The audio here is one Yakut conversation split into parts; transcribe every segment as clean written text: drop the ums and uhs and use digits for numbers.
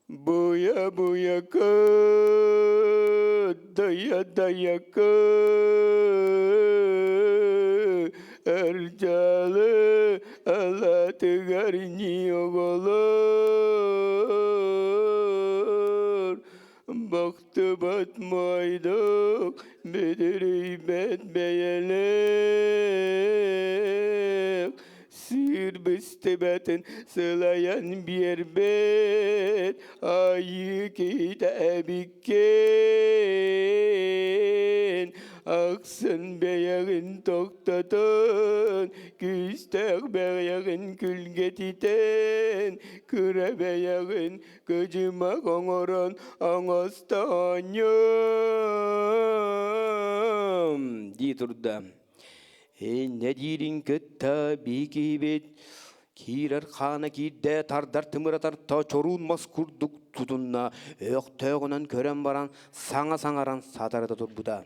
Буйа-буйа дайа-дайа Эрдьаалы алаатыгар ньии оҕолор Бахтыбат моойдук бүдүрүйбэт бэйэлээх Сыыр быстыбатын сылайан биэрбэт айыы киһитэ эбиккин Ахсын бэйэҕин тохтотон күүстээх бэйэҕин күлгэтитэн кыра бэйэҕин кыдьымах оҥорон оҥостоонньум дии турда. Инньэ диирин кытта бии киһибит киирэр хаана киирдэ, тардар тымыра тарта, чоруун мас курдук тутунна, өөхтөөҕүнэн көрөн баран саҥа саҥаран сатарыта турбута.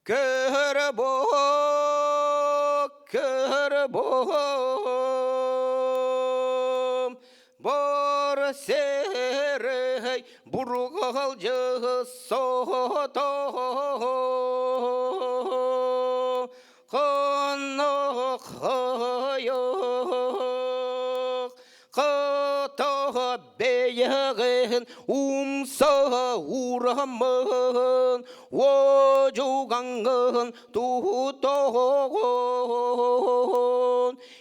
Көрбо, көрбо, бор серей бургалжы сото Хонно Хото бэйэҕин умса урамын уодьугаҥҥын тутоҕун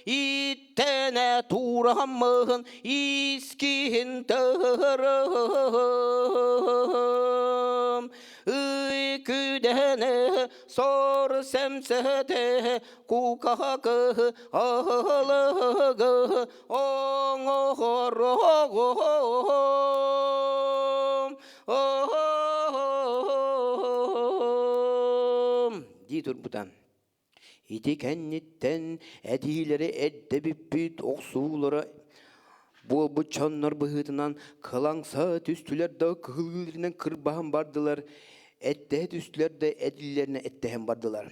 иттэнэ тураммын искиһин тыһырым ый күдэни сор сэмсэте кукакы аһылыгы оҥоһорогом дии турбута. Ити кэнниттэн этиилэри эрдэ бүппүт охсуулара буолбут дьоннор быһыытынан кылаҥса түстүлэр да кыһылыыларынан кырбаһан бардылар, эттэһэ түстүлэр да этиллэринэн эттэһэн бардылар.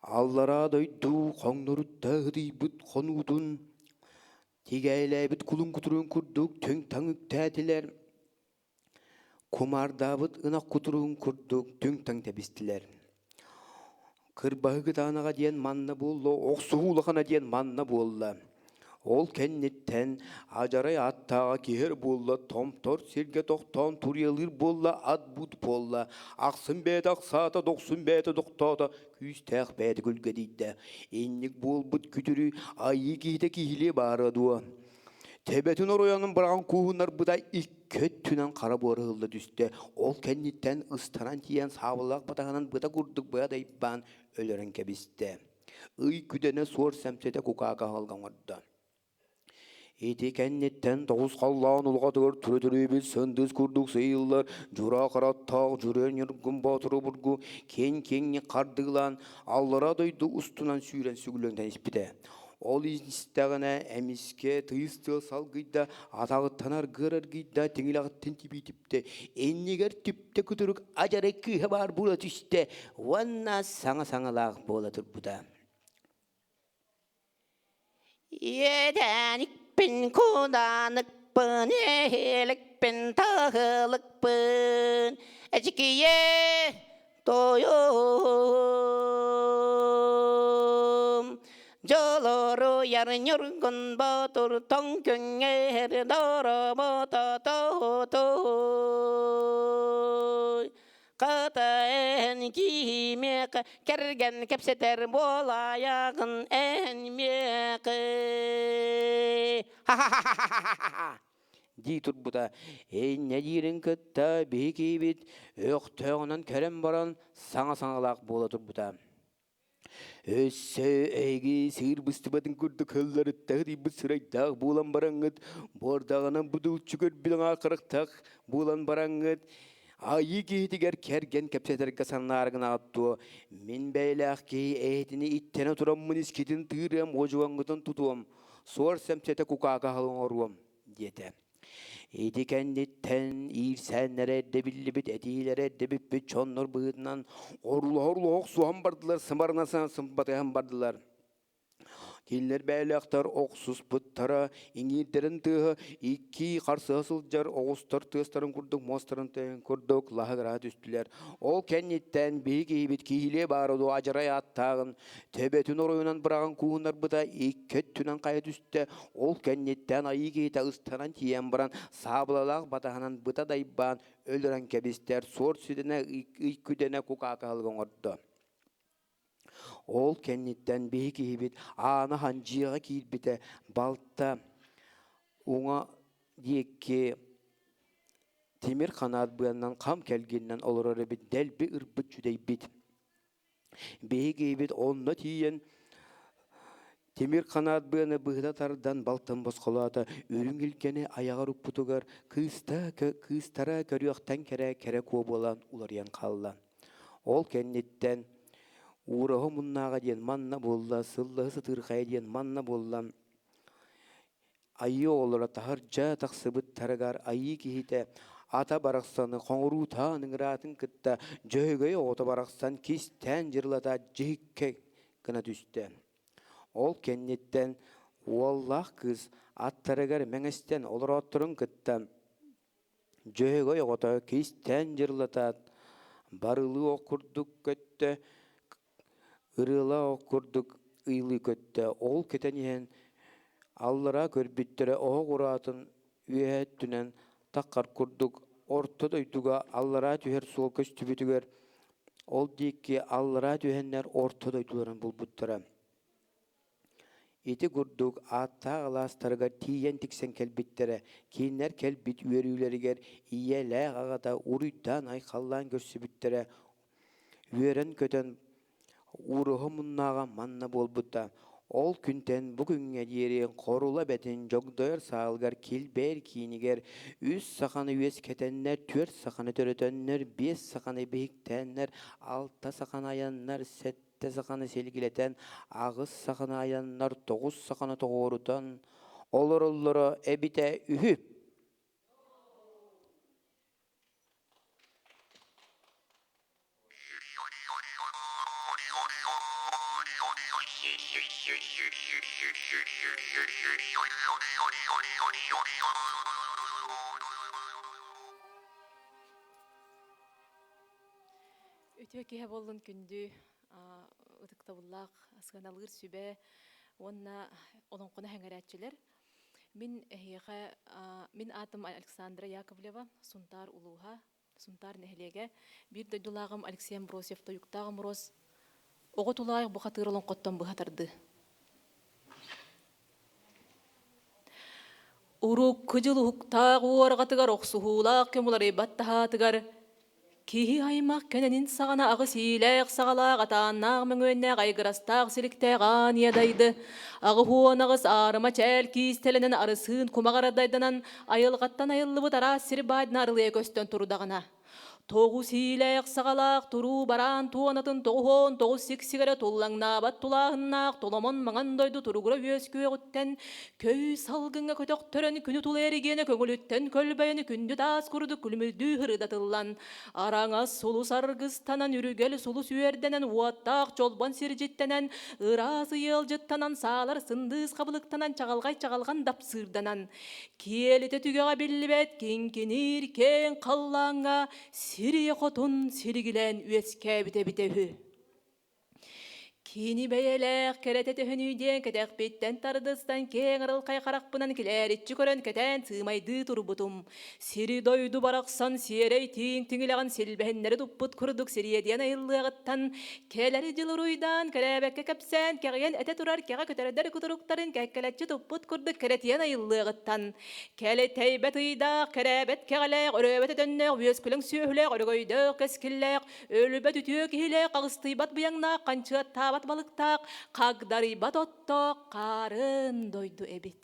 Аллараа дойду хоҥнорутта ытыйбыт хонуутун тигээйилээбит кулун кутуруун курдук түҥ-таҥ үктээтилэр, кумаардаабыт ынах кутуруун курдук түҥ-таҥ тэбистилэр. Кырбаһы кытаанаҕа диэн манна буолла, охсуһуу улахана диэн манна буолла. Ол кэнниттэн адьарай аттааҕа киһи буолла, томтор сиргэ тохтоон туруйалыыр буолла, ат-бут буолла, ахсын бэйэтэ ахсаата, дохсун бэйэтэ дохтоото, күүстээх бэйэтэ күлгэдийдэ. Инник буолбут күтүрү айыы киһитэ киһилиэ баара дуо? Төбөтүн оройонун быраҕан кууһуннарбыта икки өттүнэн хара буор ыһылла түстэ. Ол кэнниттэн ыстанан тиийэн саабыллаах батаһынан быта курдук быа дайбаан өлөрөн кэбистэ. Ый күдэнэ суор сэмсэтэ кукаака аһылга оҥордо. Ити кэнниттэн тоҕус халлаан улаҕатыгар түрө-түрүүбүт сындыыс курдук сыыйыллар дьураа хараттаах дьүрүөн ньургун боотуру бургу киэҥ-киэҥник хардыылаан аллараа дойду устунан сүүрэн сүгүллэн испитэ. Ол истэҕинэ эмискэ тыйыс тыал салгыйда, атаҕыттан аргыар аргыйда, тиҥилэҕиттэн тибии түптэ, иннигэр түптэ кутурук адьарай кыыһа баар буола түстэ уонна саҥа саҥалаах буола турбута. Иэдээникпин, кудааныкпын, эһиэликпин, таһылыкпын, эчикийэ тойом. Дьолоруйар ньургун боотур тоҥ күҥҥэ доробото тотой. Хата эн киһимиэхэ кэргэн кэпсэтэр буолаайаҕын эн миэхэ. Ха-ха-ха-ха-ха! дии турбута. Инньэ диирин кытта биһи киһибит өөхтөөҕүнэн көрөн баран саҥа саҥалаах буола турбута. Өссө эһиги сыыр быстыбатын курдук ылларытта ытыйбыт сырайдаах буолан бараҥҥыт, буордаҕынан будулчу көрбүт аҥаар харахтаах буолан бараҥҥыт, айыы киһитигэр кэргэн кэпсэтэргэ санааргын аҕаттуо, мин бэйэлээх киһи эһитини иттэнэ тураммын искитин тыырыам, уодьугаҥҥытын тутуом, суор сэмсэтэ кукаака оҥоруом, диэтэ. Ити кэнниттэн иирсээннэрэ эрдэ биллибит, этиилэрэ эрдэ бүппүт дьоннор быһыытынан орулаһа-орулаһа охсуһан бардылар, сымарына сымбатыһан бардылар. Кинилэр бэйэлээхтэр охсуспуттара, иҥиирдэрин тыаһа икки харсыһа сылдьар оҕустар тыастарын курдук муостарын тыаһын курдук лаһыгыраһа түстүлэр. Ол кэнниттэн биһи киһибит киһилиэ баара дуо адьарай ааттааҕын төбөтүн оройунан быраҕан кууһуннарбыта икки өттүнэн хайа түстэ. Ол кэнниттэн айыы киһитэ ыстанан тиийэн баран саабылалаах батаһынан быта дайбаан өлөрөн кэбистэр, суор сүдэнэ ый күдэнэ кукаакаһылык оҥордо. Ол кэнниттэн биһи киһибит аана хандьыаҕа киирбитэ, балта уҥа диэки тимир ханаат быаннан хам кэлгиннэн олорор эбит, дэлби ырбыт дьүдэйбит. Биһи киһибит онно тиийэн тимир ханаат быаны быһыта тардан балтын босхолоото, үрүҥ илгэни айаҕар укпутугар кыыста кыыстара көрүөхтэн кэрэ кэрэ куо буолан уларыйан хаалла. Ол кэнниттэн Уураһы муннааҕа диэн манна буолла, сыллаһы сытыырхайа диэн манна буолла. Айыы оҕолоро таһырдьа тахсыбыттарыгар айыы киһитэ ата барахсаны хоҥоруутаан ыҥыраатын кытта Дьөһөгөй оҕото барахсан кистээн дьырылата дьиһиккэ гына түстэ. Ол кэнниттэн уоллаах кыыс аттарыгар мэҥэстэн олороотторун кытта Дьөһөгөй оҕото кистээн дьырылатаат, барылыы ох курдук көттө, ырыалаа ох курдук ыйылыы көттө. Ол көтөн иһэн аллараа көрбүттэрэ оһох ураатын үөһэ өттүнэн таххар курдук орто дойдуга аллараа түһэр суол көстүбүтүгэр ол диэки аллараа түһэннэр орто дойдуларын булбуттара. Ити курдук ааттаах алаастарыгар тиийэн тиксэн кэлбиттэрэ, кинилэр кэлбит үөрүүлэригэр ийэлээх аҕата уруйдаан-айхаллаан көрсүбүттэрэ, үөрэн-көтөн ууруһа муннааҕа манна буолбута. Ол күнтэн бу күҥҥэ диэри Хорула эбэтин дьогдойор саалыгар килбэйэр киинигэр үс саханы үөскэтэннэр, түөрт саханы төрөтөннөр, биэс саханы биһиктээннэр, алта саханы айаннар, сэттэ сэттэ саханы силгилэтэн, аҕыс саханы айаннар, тоҕус саханы тоҕуорутан олороллоро эбитэ үһү. Үтүө киһи буоллун күндү ытыктабыллаах сыаналыыр сүбэ уонна олоҥхону сэҥээрээччилэр. Мин эһиэхэ мин аатым Александра Яковлева, Сунтаар улууһа, Сунтаар нэһилиэгэ. Биир дойдулааҕым Алексей Амбросьев Тойуктаах Амброс оҕо тулаайах бухатыыр олоҥхоттон быһа тардыы. Урукку дьыл уһуктаах уорҕатыгар охсуһуулаах кэм уларыйбат таһаатыгар Киһи аймах кэнэнин саҕана аҕыс иилээх саҕалаах атааннаах мөҥүөннээх айгырастаах силиктээх аан иэдайды аҕыһуон аҕыс аарыма чээл киистэлэнэн арысыын кумаҕар дайданан айылҕаттан айыллыбыт араас сир баайдана арылыйа көстөн турдаҕына Тоҕус иилээх саҕалаах туруу бараан туонатын тоҕуһуон тоҕус сиксигэрэ туллаҥнаабат тулааһыннаах толомон маҥан дойду туругура үөскүөҕүттэн көй салгыҥҥа көтөхтөрөн күнү тула эригиэнэ көҥүлүттэн көлбөйөн күндү таас курдук күлүмүрдүү ырыдатыллан араҥас сулус аргыстанан үрүгэл сулус үөрдэнэн уоттаах чолбон сирдьиттэнэн ыраас ыалдьыттанан саалар сындыыс хабылыктанан чаҕылҕай чаҕылҕан дапсыырданан киэлитэ түгэҕэ биллибэт киҥкиниир киэҥ халлааҥҥа сирийэ хотун силигилээн үөскээбит эбитэ үһү. Кини бэйэлээх кэрэтэ төһөнүй диэн кэтэхпиттэн тардыстан киэҥ арылхай харахпынан килээриччи көрөн кэтээн сыымайдыы турбутум. Сири-дойду барахсан сиэрэй тииҥ тиҥилэҕин силбэһиннэри туппут курдук сириэдийэн айыллыаҕыттан кэлэри дьыл уруйдаан кэрээбэккэ кэпсээн кэҕийэн этэ турар кэҕэ көтөрдөр кутуруктарын кэккэлэччи туппут курдук кэрэтийэн айыллыаҕыттан кэлэтэйбэт ыйдаах кэрээбэт кэҕэлээх өрөөбөт өтөннөөх үөскүлэҥ сүөһүлээх өрөгөйдөөх кэскиллээх Өлбөт үтүө киһилээх, аҕыстыйбат быйаҥнаах, ханчыаттаабат балыктаах, хагдарыйбат оттоох хаарын дойду эбит.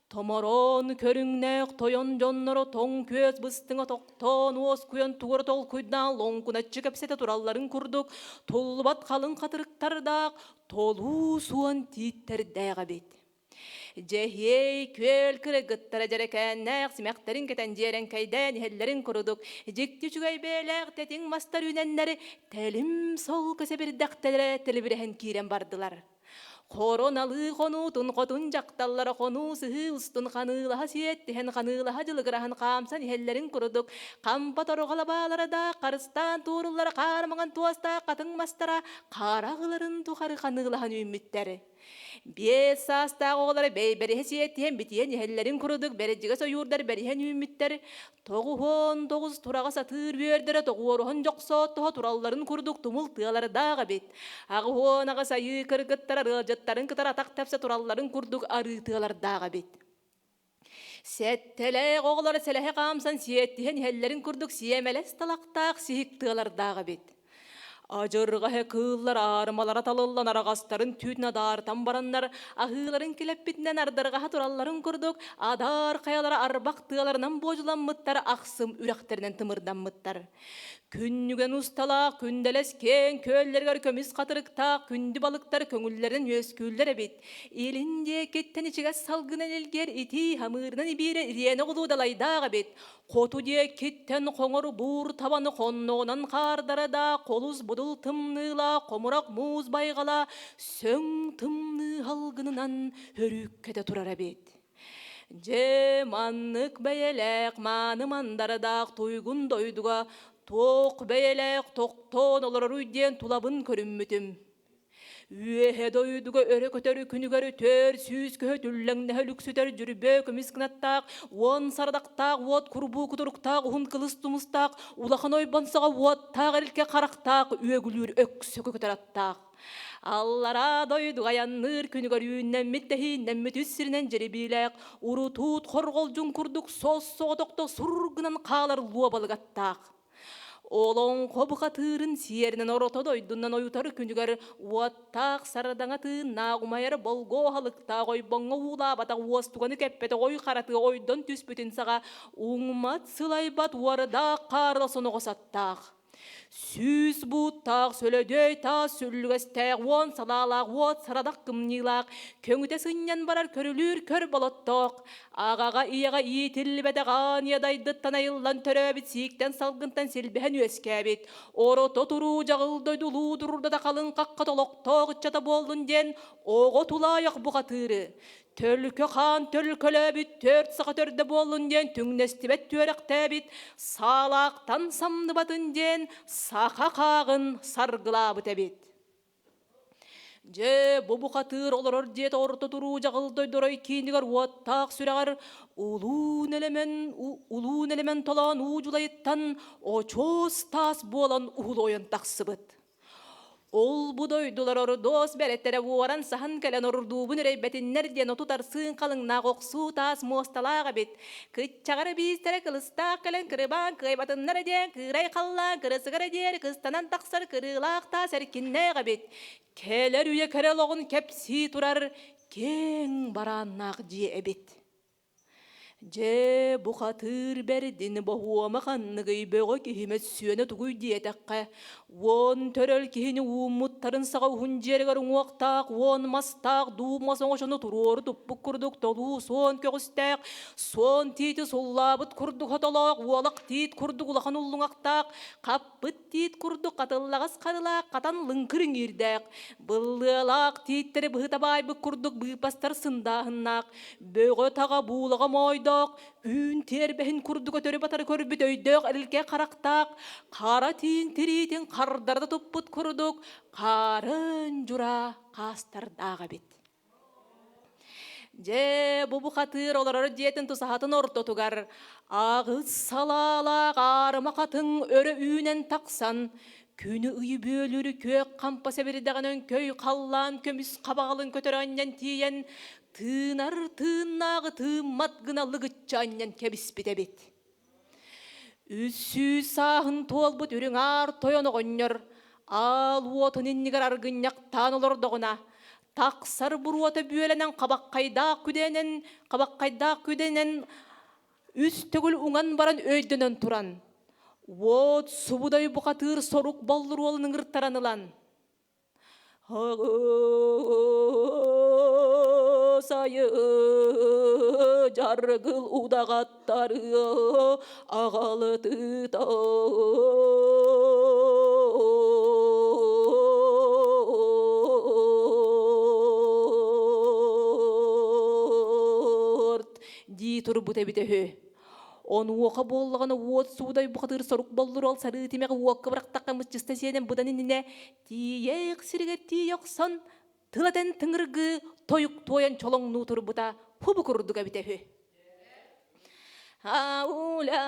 Томороон көрүҥнээх тойон дьонноро тоҥ күөс быстыҥа тохтоон уоскуйан тугура толкуйдаан лоҥкуначчы кэпсэтэ туралларын курдук туллубат халыҥ хатырыктардаах толуу суон тииттэрдээх эбит. Дьэһиэй күөл кыргыттара дьэрэкээннээх симэхтэрин кэтэн дьиэрэҥкэйдээн иһэллэрин курдук дьикти үчүгэй бэйэлээх тэтиҥ мастар үүнэннэр тэлим солко сэбирдэхтэрэ тэлибирэһэн киирэн бардылар. Хоро-налыы хонуутун хотун дьахталлара хонуу сыһыы устун ханыылаһа сиэттиһэн ханыылаһа дьылыгыраһан хаамсан иһэллэрин курдук хампа торҕолобаалара да харыстаан туоруллара хаар маҥан туостаах хатыҥ мастара хараҕыларын тухары ханыылаһан үүммүттэр. 5 саастаах оҕолоро бэйбэриһэ сиэттиһэн битийэн иһэллэрин курдук бэрдьигэс ойуурдар бэриһэн үүммүттэр 99 тураҕа сатыыр үөрдэрэ тоҕуоруһан дьохсооттоһо туралларын курдук тумул тыалардаах эбит. 88 айыы кыргыттара ыалдьыттарын кытары атах тэпсэ туралларын курдук арыы тыалардаах эбит. Сэттэлээх оҕолоро сэлэһэ хаамсан сиэттиһэн иһэллэрин курдук сиэмэлэс талахтаах сиһик тыалардаах эбит. Адьырҕа кыыллар аарымалара талыллан араҕастарын түүтүн адаарытан бараннар, аһыыларын килэппитинэн ардырҕаһа туралларын курдук, адаар хайалара арбах тыаларынан буодьуламмыттар, ахсым үрэхтэринэн тымырдаммыттар. Күннүгэн усталаах күндэлэс киэҥ күөллэригэр көмүс хатырыктаах күндү балыктар көҥүллэринэн үөскүүллэр эбит. Илин диэкиттэн ичигэс салгынан илгиэр итии хамыырынан ибиирэ ириэнэ оҕолуу далайдаах эбит. Хоту диэкиттэн хоҥор буур табаны хонноҕунан хаардара да холус будул тымныылаах хомурах муус байҕала сөҥ тымныы салгынынан өрүүккэтэ турар эбит. Дьэ, маннык бэйэлээх мааны мандарадаах туйгун дойдуга туох бэйэлээх тохтоон олороруй диэн тулабын көрүммүтүм. Үөһэ дойдуга өрө көтөр күнүгэр 400 көһө түллэҥнэһэ лүксүтэр дьүрбөө көмүс кынаттаах, 10 сардахтаах уот курбуу кутуруктаах уһун кылыс тумустаах, улахан ойбон саҕа уоттаах эрилкэ харахтаах үөгүлүүр өксөкү көтөр аттаах. Аллараа дойдуга айанныыр күнүгэр үүннэммит тэһииннэммит үс сиринэн дьирибиилээх, урутуут хорҕолдьун курдук сос-соҕотохто сур гынан хаалар луобалык аттаах. Олоҥхо бухатыырын сиэринэн орото дойдунан ойутар күнүгэр уоттаах сардаҥа тыыннаах умайар болгуо аһылыктаах ойбоҥҥо уулаабатах уостуганы кэппэтэх ой харатыа ойдон түспүтүн саҕа уҥмат сылайбат уордаах хаарла соноҕос аттаах. 100 бууттаах сөлөдөй таас сүллүгэстээх 10 салаалаах уот сарадах кымньыылаах көҥүтэ сынньан барар көрүлүүр көр болоттоох Аҕаҕа ийэҕэ иитиллибэтэх аан ийэ дайдыттан айыллан төрөөбүт сииктэн салгынтан силбэһэн үөскээбит орото туруу дьаҕыл дойдулуу дурдата халыҥ хахха толохтоох ыччата буоллун диэн оҕо тулаайах бухатыыры төлкө хаан төлкөлөөбүт төрт саха төрдө буоллун диэн түҥнэстибэт түөрэхтээбит саалаахтан самныбатын диэн саха хааҕын саргылаабыт эбит. Дьэ, бу бухатыыр олорор диэт орто туруу дьаҕыл дойдорой киинигэр уоттаах сүрэҕэр улуу нэлэмэн улуу нэлэмэн толоон уу дьулайыттан очуос таас буолан уһулуойан тахсыбыт. Ол бу дойдулар ордуос бэрэттэрэ уоран саһан кэлэн ордуубун үрэйбэтиннэр диэн отут арсыын халыҥнаах охсуу таас муосталаах эбит. Кыччаҕар биистэрэ кылыстаах кэлэн кырыбаан кыайбатыннара диэн кыырай халлаан кырысыгара диэри кыстанан тахсар кырыылаах таас эркиннээх эбит. Кэлэр үйэ кэрэ олоҕун кэпсии турар киэҥ барааннаах дьиэ эбит. Дьэ, бухатыыр бэрдин боһуома ханныгый бөҕө киһи мөссүөнэ тугуй диэтэххэ, 10 төрөл киһини ууммуттарын саҕа уһун дьиэригэр уҥуохтаах, 10 мастаах дуу мас оҥочону туруору туппут курдук толуу суон көҕүстээх, суон тиити суллаабыт курдук хотолоох, уолах тиит курдук улахан уллуҥахтаах, хаппыт тиит курдук хатыллаҕас харылаах, хатан лыҥкыр иҥиирдээх, быллыалаах тииттэри быһыта баайбыт курдук быыпастар сындааһыннаах, бөҕө-таҕа буулаҕа моойдоох, үүн тиэрбэһин курдук өтөрү-батары көрбүт өйдөөх эрилкэй харахтаах, хара тииҥ тириитин хардарыта туппут курдук хаарын дьураа хаастардаах эбит. Дьэ, бу бухатыыр олорор дьиэтин тусаһатын ортотугар аҕыс салаалаах аарыма хатыҥ өрө үүнэн тахсан, күнү ыйы бүөлүүрү күөх хампа сэбирдэҕинэн көй халлаан көмүс хабаҕалын көтөрө анньан тиийэн, тыынар тыыннааҕы тыыммат гына лыгыччы анньан кэбиспит эбит. 300 сааһын туолбут үрүҥ аар тойон оҕонньор аал уотун иннигэр аргынньахтаан олордоҕуна, тахсар буруота бүөлэнэн хабаххайдаах күдэнэн хабаххайдаах күдэнэн үс төгүл уҥан баран өйдөнөн туран, уот субудай бухатыыр сорук боллуруолун ыҥыртаран ылан. Сайы дьаргыл удаҕаттары аҕалытыта. Дии турбут эбитэ үһү. Онуоха буоллаҕына уот суудай бухатыыр сорук боллуруол сарыы тимэҕи уокка бырахтахха мыччыста сиэнэн быдан иннинэ тиийээх сиригэр тиийэ охсон тыл этэн тыҥыргыы тойук туойан чолоҥнуу турбута хубу курдук эбитэ үһү. Аулатан,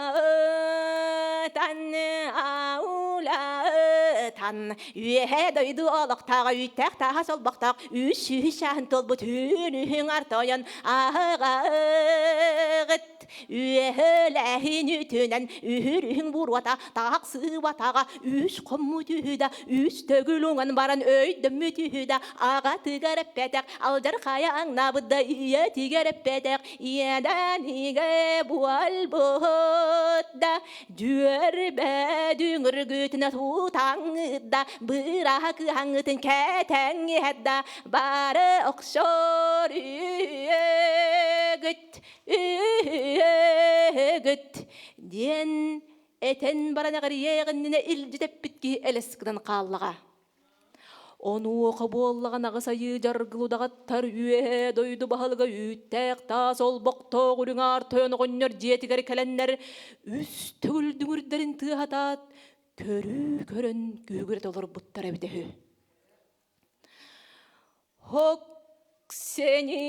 аулатан, үөһэ дойду олохтооҕо үүттээх тааһа солбохтоох үс сүүс сааһын туолбут үүнүһүҥ артойон аһыҕыт Үөһэлээһин үтүнэн үһүрүһүҥ буруота тахсыбатаҕа үс хоммут үһү да үс төгүл уҥан баран өйдөммүт үһү да аҕатыгар эппэтэх алдьархайа аҥнаабыт да ийэтигэр эппэтэх иэдээнигэ буолбут да дьүөрбэ дүҥүргүтүнэ тутаҥҥыт да быраһа кыһаҥҥытын кэтэҥҥиһэт да бары охсор үөгүт Үөгүт диэн этэн баран эҕирийиэх иннинэ илдьи тэппит киһи элэс гынан хааллаҕа. Онуоха буоллаҕын аҕыс айыы дьаргыл удаҕаттар үөһээ дойду баһылыга үүттээх таас олбохтоох үрүҥ аар тойон оҕонньор дьиэтигэр кэлэннэр үс төгүл дүҥүрдэрин тыаһатаат көрүү көрөн күүгүрэтэ олорбуттар эбитэ үһү. Хок сени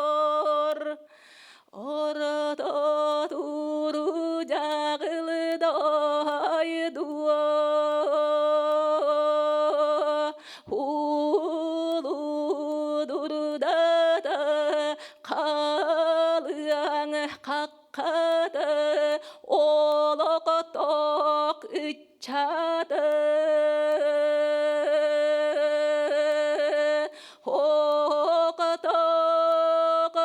оҕолоор Орто туру дьаҕылы дойдуо Улудурдата халыаҥ хаххата олохтоох ыччаты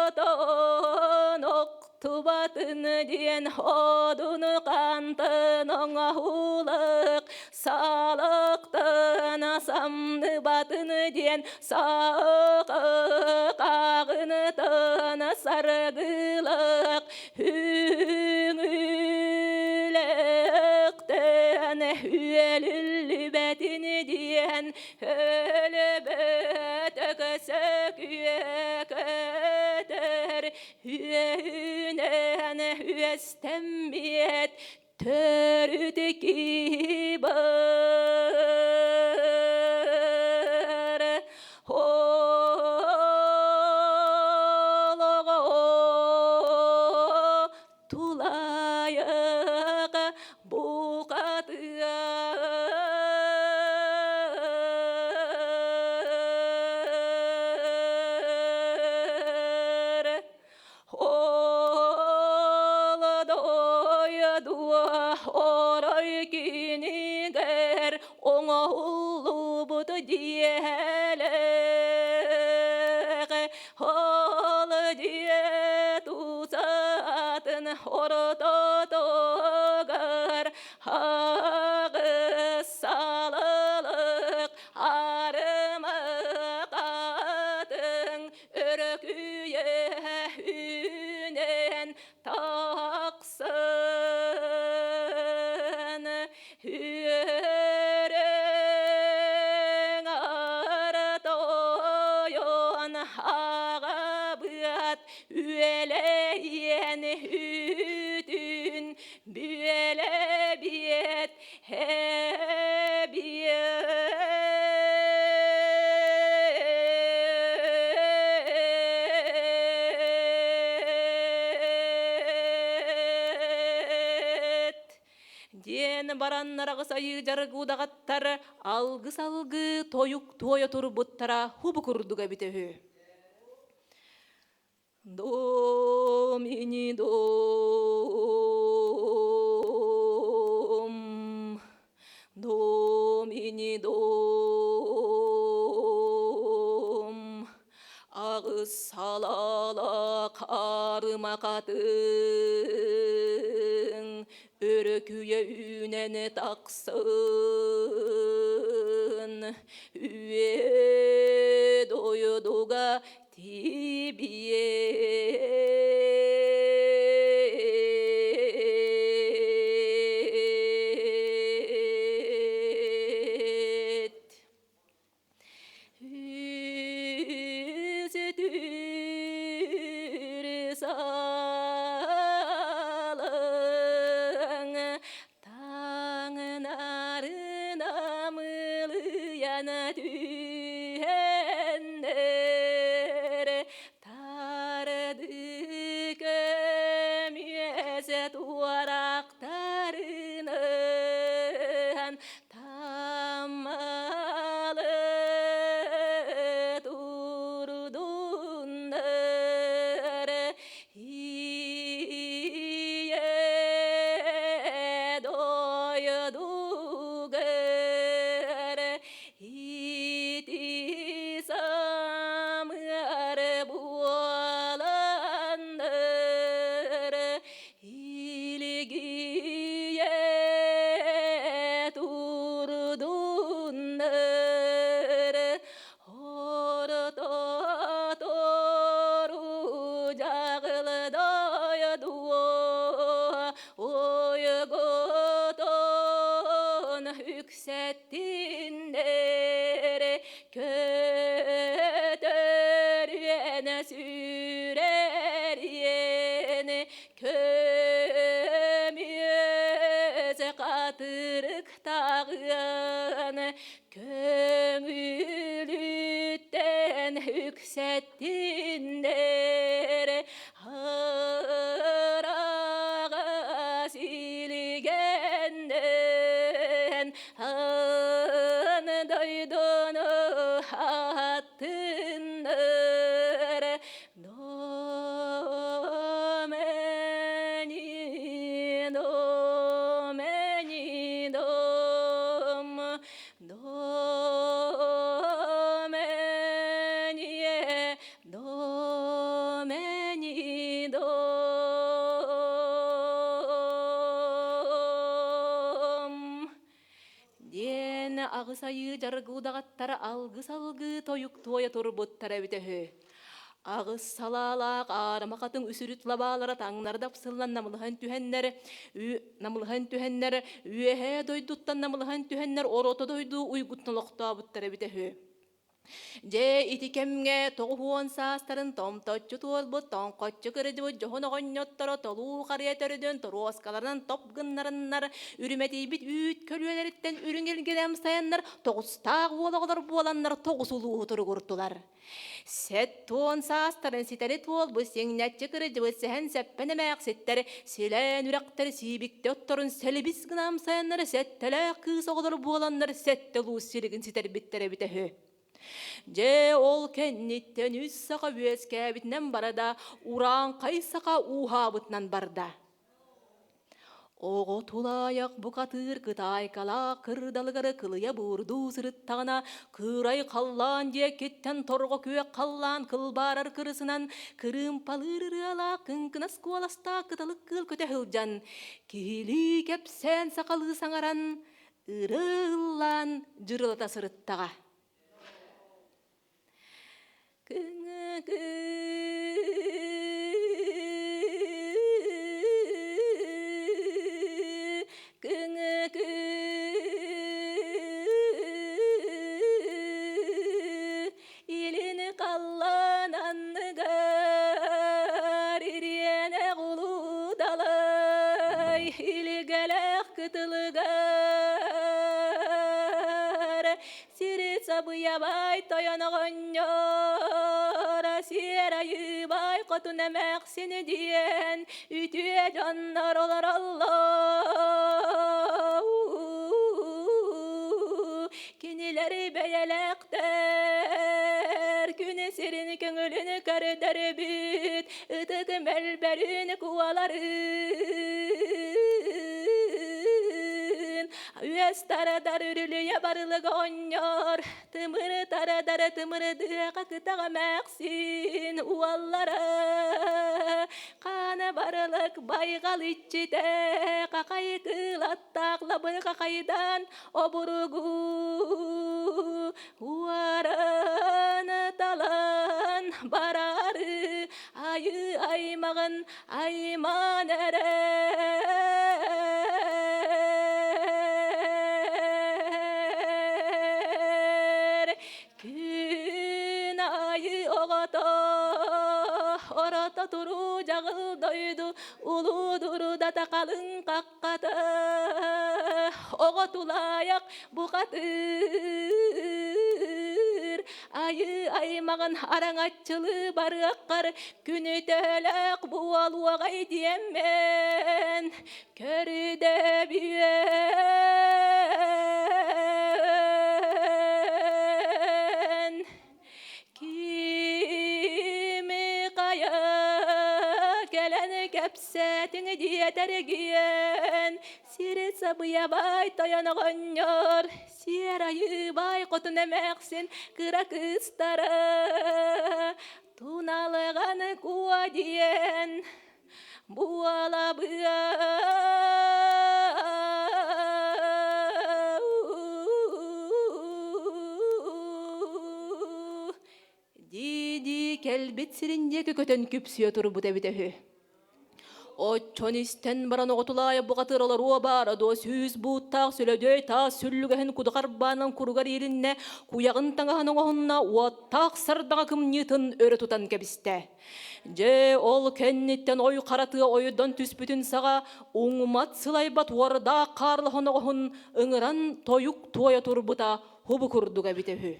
Оҕотоҕотон охтубатын диэн одуну хантан оҥоһулах салахтан самныбатын диэн саҕаҕынтан саргылах Үҥүүлэхтэн үөлүллүбэтин диэн өлбөт өксөкүөкөтөр үөһүнэн үөстэммиэт төрүт киһи бар олоҕо тулайык бухатыыр Ол дойду орой кинигэр оҥоһуллубут дьиэлээх Ол дьиэ тусаатын ортотугар аҕыс салалык арымыкатын өрөкүйэ үүнэн тахсын үөрүҥ артойон аҕабыат үөлэйиэн үтүн бүөлэбиэт Диэн бараннар аҕыс айыы дьарык удаҕаттар алгыс-алгы тойук туойа турбуттара хубу курдук эбитэ үһү. Домини дом, домини дом. Суорума хатыҥ өрөкүйэ үүнэн тахсын, Үө дойдуга тибиэт. Үсүтүр салаҥ таҥнарын амылыйан түһэннэр тарды көмүөсэ туорахтарынан Таммалы турдуннар ийэ дойдугар ити самыар буоланнар Илгийэ турдуннар, ортотору дьаҕылдойдуо, уйгутун үксэттиннэр, көтөрүөн сүрэриэн Көмүөс хатырыктаҕын көҥүлүттэн үксэттиннэр ыраҕа силигэннэн ан дойдуну ааттыннар До мені, до мені, дом, до мені, до мені, дом. Диэн аҕыс айыы дьаргылдаҕаттара алгыс-алгыы тойук туойа турбуттара эбитэ үһү. Аҕыс салаалаах аарыма хатыҥ үсүрүт лабаалара таҥнары дапсыллан намылыһан түһэннэр, намылыһан түһэннэр, үөһээ дойдуттан намылыһан түһэннэр орото дойду уйгутун олохтообуттара эбитэ үһү. Дьэ, ити кэмҥэ 90 саастарын томточчу туолбут, тоҥхоччу кырдьыбыт дьоһун оҕонньотторо толуу харыйа төрдүн торуоскаларынан топ гыннарыннар, үрүмэтийбит үүт көлүөлэриттэн үрүҥ илгин амсайаннар, тоҕустаах уол оҕолор буоланнар тоҕус улууһу туругуртулар. 70 саастарын ситэри туолбут сиҥнэччи кырдьыбыт сэһэн-сэппэн эмээхситтэр силээн үрэхтэр сиибиктэ отторун сэлибис гына амсайаннар сэттэлээх кыыс оҕолор буоланнар сэттэ улуус силигин ситэрбиттэр эбитэ үһү. Дьэ, ол кэнниттэн үс саха үөскээбитинэн барада, урааҥхай саха ууһаабытынан барда. Оҕо тулаайах букатыыр кытаайкалаах кырдалыгары кылыйа буурдуу сырыттаҕына, кыырай халлаан диэкиттэн торҕо күөх халлаан кылбаарар кырысынан кырыымпалыыр ырыалаах кыҥкынас куоластаах кыталык кыыл көтө сылдьан, киһилии кэпсээн сахалыы саҥаран, ырыа ыллаан дьырылата сырыттаҕа. Кыҥы илин халлаан анныгар ириэнэх улуу далай илгэлээх кытылыгар Сири сабыйабай тойон оҕонньор, сиэр айыыбай хотун эмээхсини диэн үтүө дьоннор олороллор. Кинилэри бэйэлээхтэр, күнү сирин көҥүлүн көрдөрбүт, ытык мөлбөрүн куоларын. Үөс тарадар үрүлүйэ барылыга онньор, тымыры тарадара тымырыдыаха кытаҕа эмээхсин уоллара. Хаана барылык байҕал иччитэ, хахай кыылаттаах лабы хахайдаан обуругу уаран талан барары айыы аймаҕын аймаан эрэр күн айы оҕото орото туруу дьаҕыл дойду улуу дурудата халыҥ хаххата оҕо тулаайах бухатыыр айыы аймаҕын араҥаччылыы барыаххар күнү төһөлөөх буолуоҕай диэммин көрдөбүөн кими хайа кэлэн кэпсээтиҥ диэтэргиэн сири сабыйа баай тойон оҕонньор сиэр айыы баай хотун эмээхсин кыра кыыстара Туналыган куо диэн буолабыа дии-дии кэлбит сирин диэки көтөн күпсүйэ турбут эбитэ үһү. Оччон истэн баран оҕотулаайа бухатыыр олоруо баара дуо сүүс бууттаах сүлөдөй таас сүллүгэһин кудухарбаанан куругар иилиннэ, куйаҕын таҥаһын оҥоһунна, уоттаах сардаҥа кымньыытын өрө тутан кэбистэ. Дьэ, ол кэнниттэн ой хара тыа ойдон түспүтүн саҕа уҥмат сылайбат уордаах хаарлаһан оҕоһун ыҥыран тойук туойа турбута хубу курдук эбитэ үһү.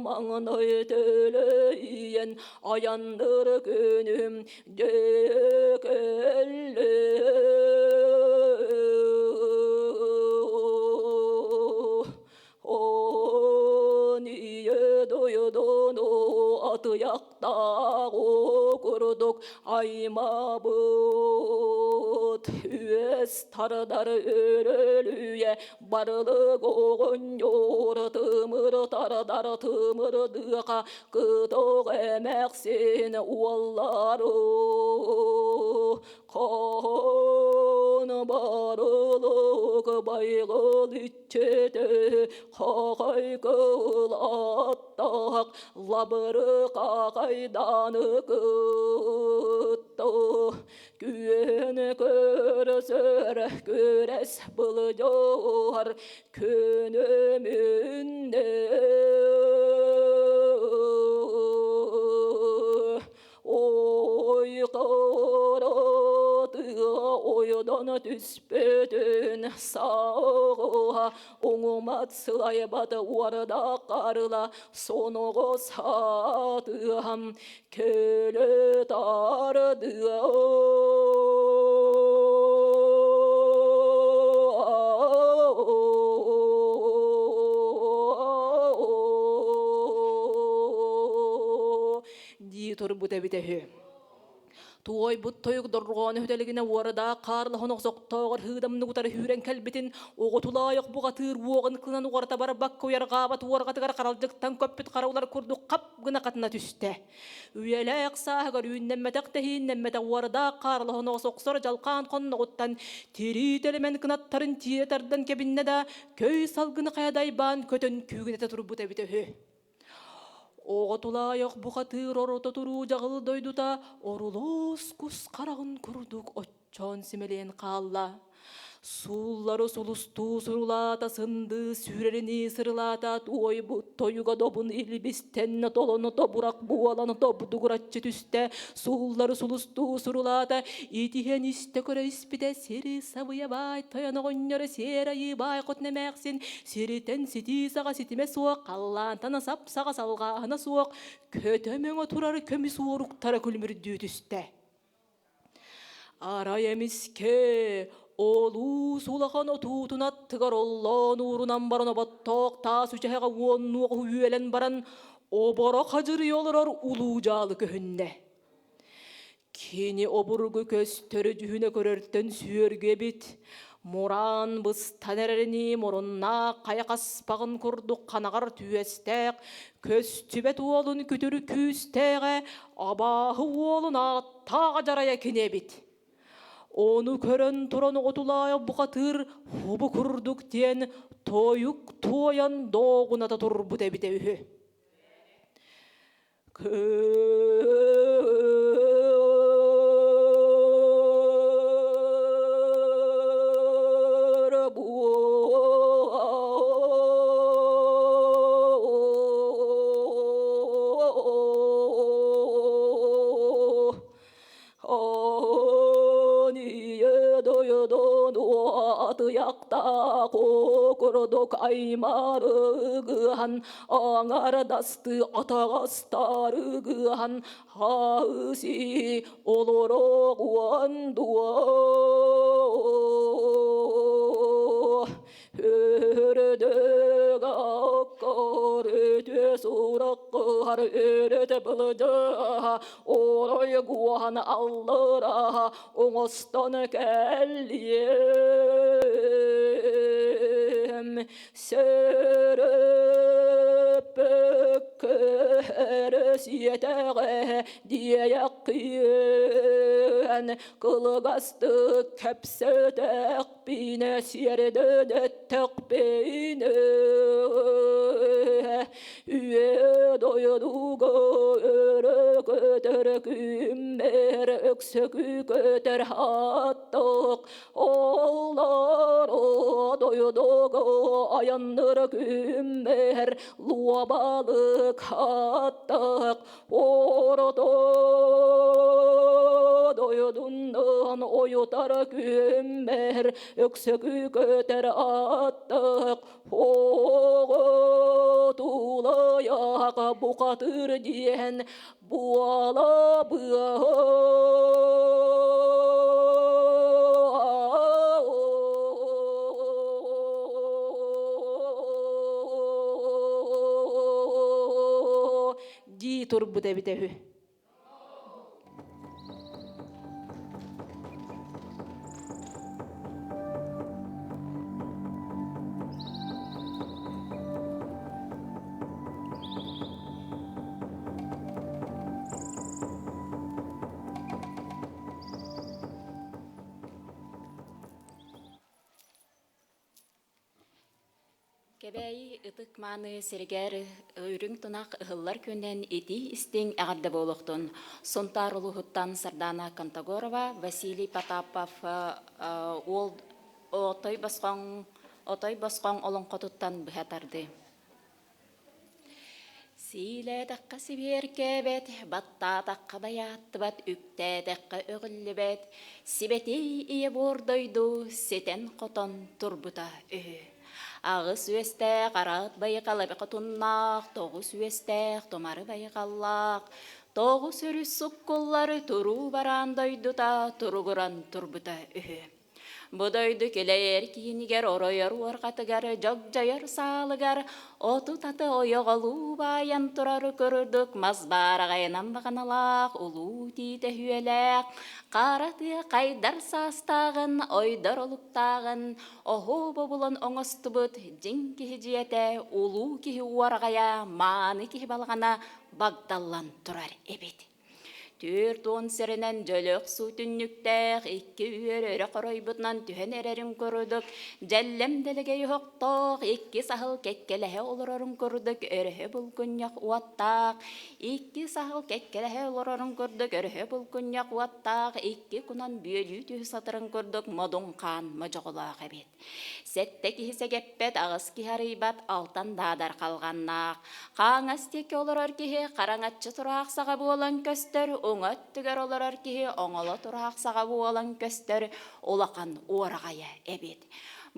Маҥнай айанныр күнүм дьөкөллө Оние дойдуну атыйахтаах курдук аймабыт үөс тардар өрөлүйэ барылык оҕонньор тымыр тардар тымырдыаха кытох эмээхсин уоллары Хаан барылык байҕал иччитэ хахай кыл аттаах лабыры хахайдааны кытта күөн көрсөр күрэс былдьаһар күнүмүннэ Ой харатыга ойдон түспүтүн саҕа уҥумат сылайбат уорда харыла соноҕо саатыам көлө тардыа дии турбут эбитэ үһү. Туойбут тойук дорҕоону үтэлигинэ уорадаах хаарлаһан охсохтооҕор һыыдамнык утары сүүрэн кэлбитин оҕотулаайах буҕатыыр уоҕун кылынан уҕарыта барбакка уйарҕаабат уорҕатыгар харалдьыктан көппүт хара улар курдук хап гына хатына түстэ. Үйэлээх сааһыгар үүннэммэтэх тэһииннэммэтэх уорадаах хаарлаһан охсохсор дьалхаан хонноҕуттан тирии тэлэмэн кынаттарын тиэрэ тардан кэбиннэ да көй салгыны хайа дайбаан көтөн күүгүнэтэ турбут эбитэ үһү. Оҕо тулаайах бухатыыр орото туруу дьаҕыл дойдута орулуос кус хараҕын курдук оччоон симэлийэн хаалла. Сууллары сулустуу сурулаата сындыы сүүрэринии сырылаата туойбут тойуга добун илбистэннэ толону тобурах буолан тобдугураччы түстэ сууллары сулустуу сурулаата итиһэн истэ көрө испитэ сири сабыйа баай тойон оҕонньоро сиэр айыы баай хотун эмээхсин сиритэн ситии саҕа ситимэ суох халлаантан сап саҕа салҕааһына суох көтө мөҥө турар көмүс уоруктара күлүмүрдүү түстэ Арай эмискэ олус улахан отуутун аттыгар оллоон уурунан баран оботтоох таас үчэһэҕэ уоннуоҕу үөлэн баран оборо хадьырыйа олорор улуу дьаалы көһүннэ. Кини обургу көстөрү дьүһүнэ көрөртөн сүөргү эбит. Мураан быстан эрэринии муруннаах хайа хаспаҕын курдук ханаҕар түөстээх, көстүбэт уолун күтүрү күүстээҕэ абааһы уолун ааттааҕа дьарайа кини эбит. Ону көрөн туран оҕотулаайа бухатыыр хобу курдук диэн тойук туойан дооҕуната турбут эбитэ үһү. Курдук аймарыгыһан аҥардастыы атаҕастарыгыһан хаыси олороҕуон дуо Өрөдөг аккар өтө сураккар өрөтө былдьаһа орой гуоһан аллыраһа оҥостон кэллиэм Сөрөппөккө сиэтэҕэ диэйэххиэн кылгастык кэпсэтэхпинэ сиэрдэнэттэхпинэ Үө дойдуга өрө көтөр күммэр өксөкү көтөр аттык Оллоро дойдуга айанныр күммэр луобалык аттык Орото дойдунан ойутар күммэр өксөкү көтөр аттык Оҕотулайах бухатыр диэн буола дии турбут эбитэ үһү. Кэбээйи ытык-мааны сиригэр үрүҥ тунах ыһыллар күнүнэн итии-истиҥ эҕэрдэ буолуохтун. Сунтаар улууһуттан Сардаана Контогорова, Василий Потапов уол отой босхоҥ отой босхоҥ олоҥхотуттан быһа тардыы. Сиилээтэххэ сибиэркээбэт, баттаатахха байааттыбат, үктээтэххэ өҕүллүбэт, сибэтиэй ийэ буор дойду ситэн-хотон турбута үһү. Аҕыс үөстээх араат байҕал эбэ хотуннаах, тоҕус үөстээх тумары байҕаллаах, тоҕус өрүс суккуллары туруу бараан дойдута туругуран турбута үһү. Бу дойду килэйэр киинигэр оройор уорҕатыгар, дьогдьойор саалыгар отут аты ойоҕолуу баайан турар курдук мас баараҕайынан баҕаналаах улуу тиитэ үһүөлээх, хара тыа хайдар саастааҕын, ойдор олуктааҕын оһуо бобулан оҥостубут дьиҥ киһи дьиэтэ, улуу киһи уораҕайа, мааны киһи балаҕана багдаллан турар эбит. 40 сиринэн дьөлөх суу түннүктээх икки үөр өрө хоройбутунан түһэн эрэрин курдук дьэллэм дэлэгэй оһохтоох икки саһыл кэккэлэһэ олорорун курдук өрөһө булгунньах уоттаах икки саһыл кэккэлэһэ олорорун курдук өрөһө булгунньах уоттаах икки кунан бүөлүү түһү сатырын курдук модун хаан модьоҕолоох эбит. Сэттэ киһи сэгэппэт, аҕыс киһи арыйбат, алтан даадар халҕаннаах. Хаҥас диэки олорор киһи хараҥаччы тураах саҕа буолан көстөр, уҥа өттүгэр олорор киһи оҥоло тураах саҕа буолан көстөр улахан уораҕайа эбит.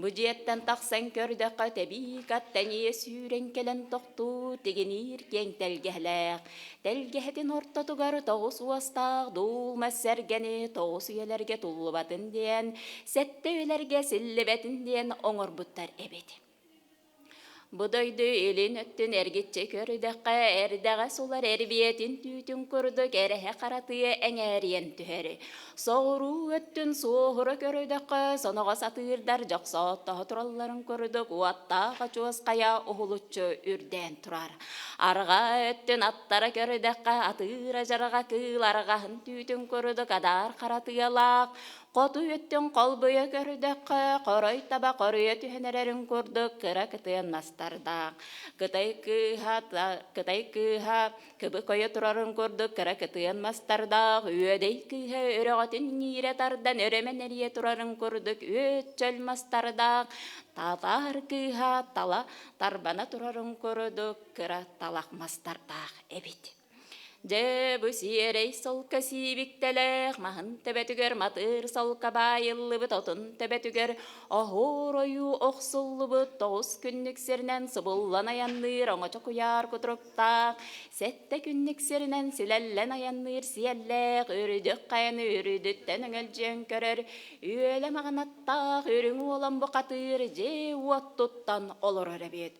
Бу дьиэттэн тахсан көрдөххө, тэбиикат тэнийэ сүүрэн кэлэн тохтуу, тигиниир киэҥ тэлгэһэлээх. Тэлгэһэтин ортотугар тоҕус уостаах дуулма сэргэни тоҕус үйэлэргэ туллубатын диэн, сэттэ үйэлэргэ силлибэтин диэн оҥорбуттар эбит. Бу дойду илин өттүн эргиччи көрдөххө, эрдэҕэс улар эрбиэтин түүтүн курдук эрэһэ харатыа эҥээрийэн түһэр. Соҕуруу өттүн суоһура көрдөххө, соноҕос атыырдар дьохсооттоһо туралларын курдук уоттаах очуос хайа уһулуччу үрдээн турар. Арҕаа өттүн аттара көрдөххө, атыыра дьарҕа кыыл арҕаһын түүтүн курдук адаар хара тыалаах, Хоту өттүн холбуйа көрдөххө, хорой таба хоруйа түһэн эрэрин курдук кыра кытыан мастардаах. Кытай кыыһа, Кытай кыыһа кыбы койо турарын курдук кыра кытыан мастардаах, Үөдэй кыыһа өрөҕөтүн иҥиирэ тардан өрөмөн эрийэ турарын курдук үөт чөл мастардаах, Татаар кыыһа тала тарбана турарын курдук кыра талах мастардаах эбит. Дьэ, бу сиэрэй солко сиибиктэлээх маһын төбөтүгэр матыыр солко баайыллыбыт отун төбөтүгэр оһуор ойуу охсуллубут тоҕус күннүк сиринэн субуллан айанныыр оҥочо куйаар кутуруктаах, сэттэ күннүк сиринэн силэллэн айанныыр сиэллээх, үрдүк хайаны үрдүттэн өҥөлдьүйэн көрөр үөлэ маҕанаттаах үрүҥ уолан бухатыыр дьиэ-уот туттан олорор эбит.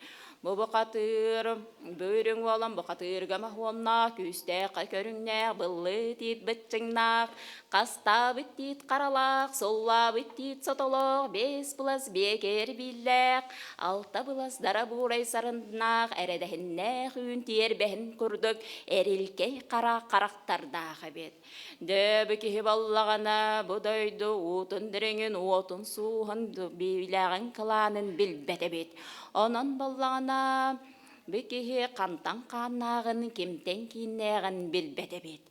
Бу бухатыыр Бүүрүҥ уолан бухатыырга моһуоннаах, күүстээх көрүҥнээх, быллыы тиит быччыҥнаах, хастаабыт тиит харалаах, суллаабыт тиит сотолоох, биэс былас биэкэр бииллээх, алта былас дара буурай сарыннаах, эрэдэһиннээх үүн тиэрбэһин курдук эрилкэй хара харахтардаах эбит. Дөөбү киһи буоллаҕына, бу дойду уутун дириҥин, уотун сууһун, биилээҕин кылаанын билбэт эбит. Онон буоллаҕына, бу киһи хантан хааннааҕын, кимтэн кииннээҕин билбэт эбит.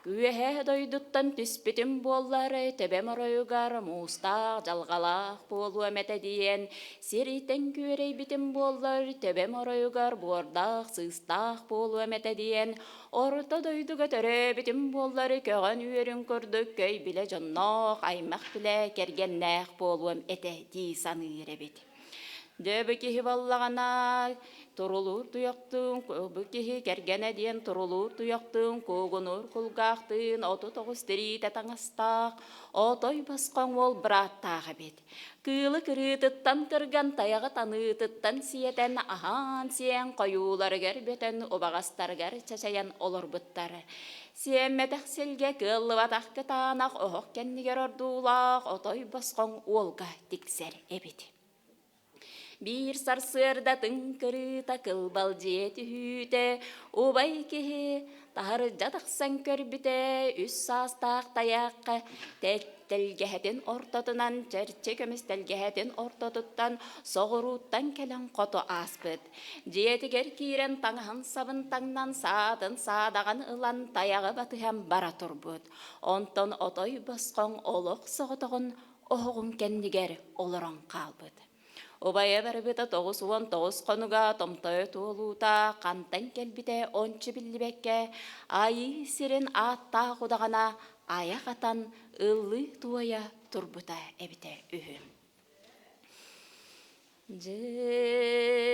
Үөһээ дойдуттан түспүтүм буоллар, төбөм оройугар муустаах, дьалҕалаах буолуом этэ диэн, сиритэн күөрэйбитим буоллар, төбөм оройугар буордаах, сыыстаах буолуом этэ диэн, Орто дойдуга төрөөбүтүм буоллар көҕөн үөрүн курдук көй билэ дьонноох, аймах билэ кэргэннээх буолуом этэ дии саныыр эбит. Дьэ бу киһи буоллаҕына турулуур туйахтыын, бу киһи кэргэнэ диэн турулуур туйахтыын, куугунуур кулгаахтыын 39 тириитэ таҥастаах, отой босхоҥ уол бырааттаах эбит. Кыылы кырыытыттан кырган, тайаҕы таныытыттан сиэтэн, аһаан-сиэн хойууларыгар бөтөн, убаҕастарыгар чачайан олорбуттар. Сиэммэтэх силгэ кыаллыбатах кытаанах оһох кэннигэр ордуулаах отой босхоҥ уолга тиксэр эбит. Биир сарсыарда тыҥ кырыыта кылбалдьыйа түһүүтэ, убай киһи таһырдьа тахсан көрбүтэ, үс саастаах тайаахха тэлгэһэтин ортотунан чэрчи көмүс тэлгэһэтин ортотуттан соҕурууттан кэлэн хоту ааспыт. Дьиэтигэр киирэн таҥаһын сабын таҥнан саатын саадаҕын ылан тайаҕы батыһан бара турбут. Онтон отой босхоҥ олох соҕотоҕун оһоҕун кэннигэр олорон хаалбыт. Убайа барбыта 99 хонуга томтойо туолуута хантан кэлбитэ ончу биллибэккэ, айыы сирин ааттаах удаҕана айах атан ыллыы-туойа турбута эбитэ үһү. Дьэ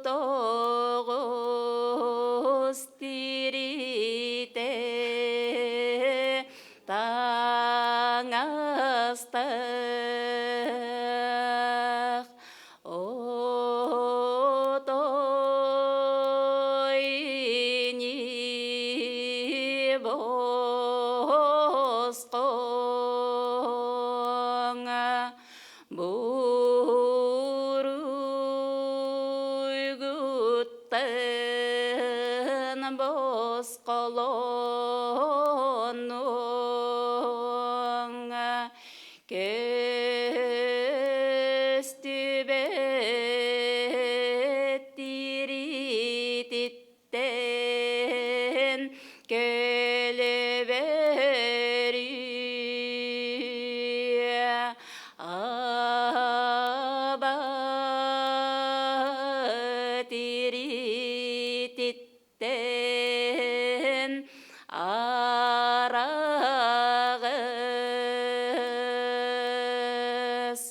39 тиритэ таҥастаах. босхоҥ Буруйгуттан босхолонуоҥ Көстүбэт тириититтэн көлөбөрүө Аба тириититтэн араҕас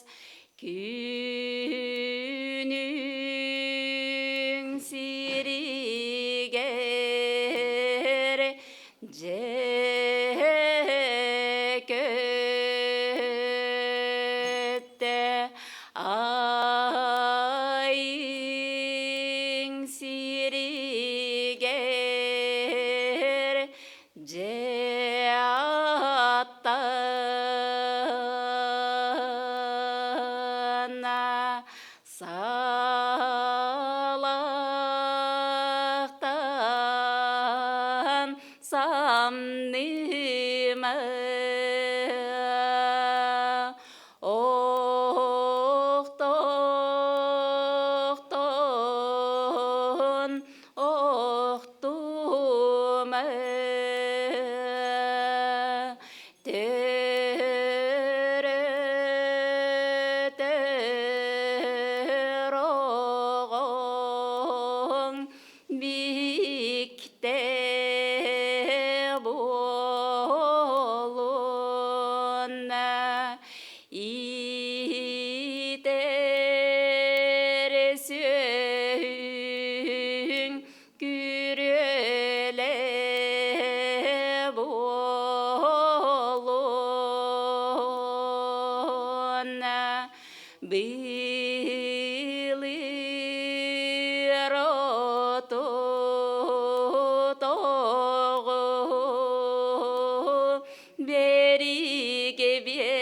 Күнүҥ сиригэр дьэ көттө айыҥ сиригэр Дьэ аттана салахтан самныма охтохтон Охтума төрөтөр оҕоҥ бииктэй буолунна Иитэр сүөһүҥ күрүөлэ буолун Былыр оту бэригэ биэрэн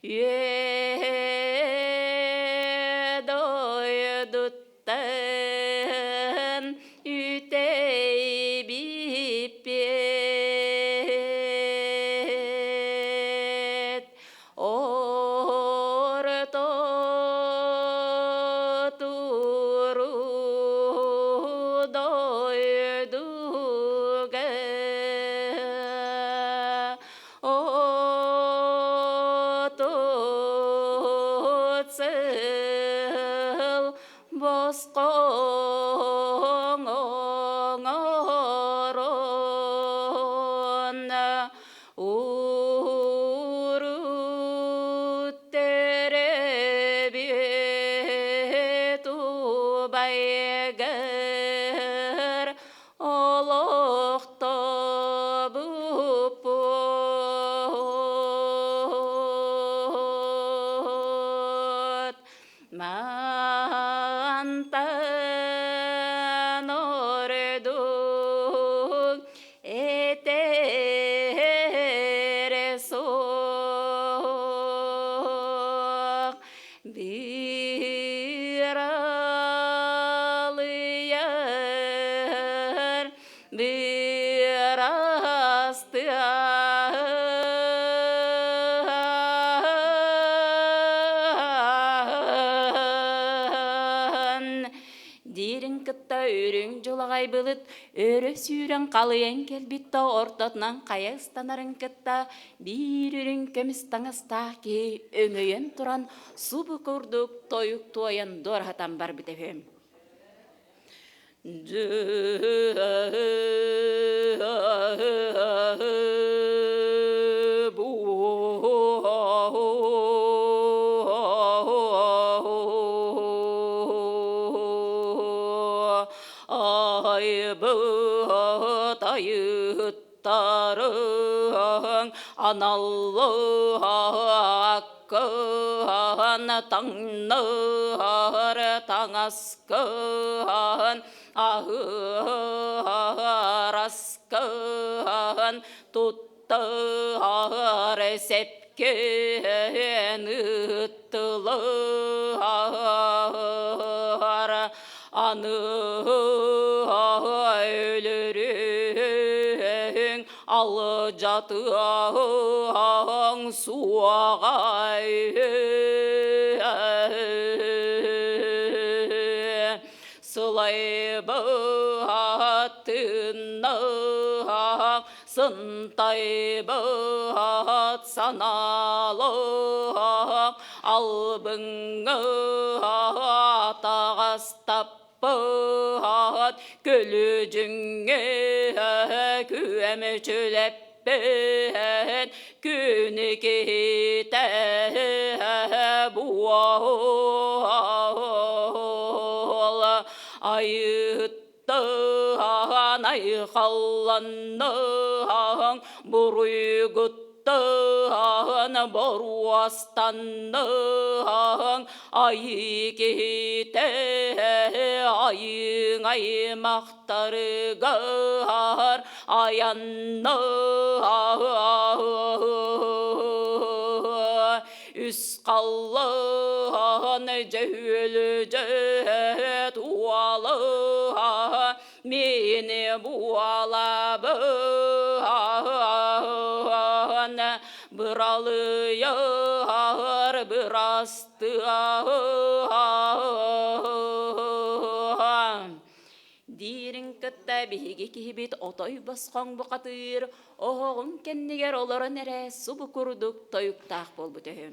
үө дойдуттан үтэйбиппит Орто туру дойдуга 30 сыл босхоҥ оҥорон Урут төрөбүт убайгар олохтобуппут. Мантан ордук этэр суох бир алыйар бир астыан диирин кытта үрүҥ дьулаҕай былыт Өрө сүүрэн халыйан кэлбит да ортотунан хайа ыстанарын кытта биир үрүҥ көмүс таҥастаах киһи өҥөйөн туран субу курдук тойук туойан дуораһытан барбыт үһү. Айбыт айыттарыҥ аналлаах. Аскыһан таҥнар таҥаскыһан аһыар аскыһан туттар сэпкин ыттылар аны өлөрүҥ алдьатыаҥ суоҕай сылайбыт сынтайбыт санаалаах албыҥҥа таҕастаппыт Пыһаат көлүдьүҥҥэ күөмчүлэппит күнү киһитэ буол айыттан айхалланныаҥ буруйгуттан боруостанныаҥ Айыы киһитэ айыҥ аймахтарыгар айанна үс халлаан дьөһүөлдьөт уола мини буолабын быралыйар бырастыаһын Диирин кытта биһиги киһибит отой босхоҥ бухатыыр оһоҕун кэннигэр олорон эрэ субу курдук тойуктаах буолбут үһү.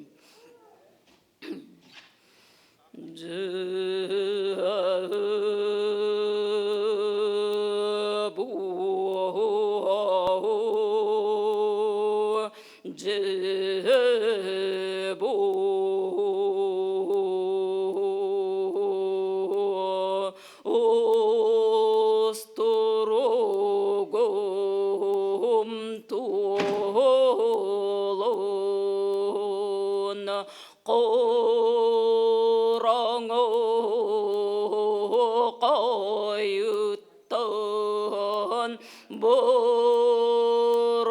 Устуругум туолун Кураҥы хойуттан борор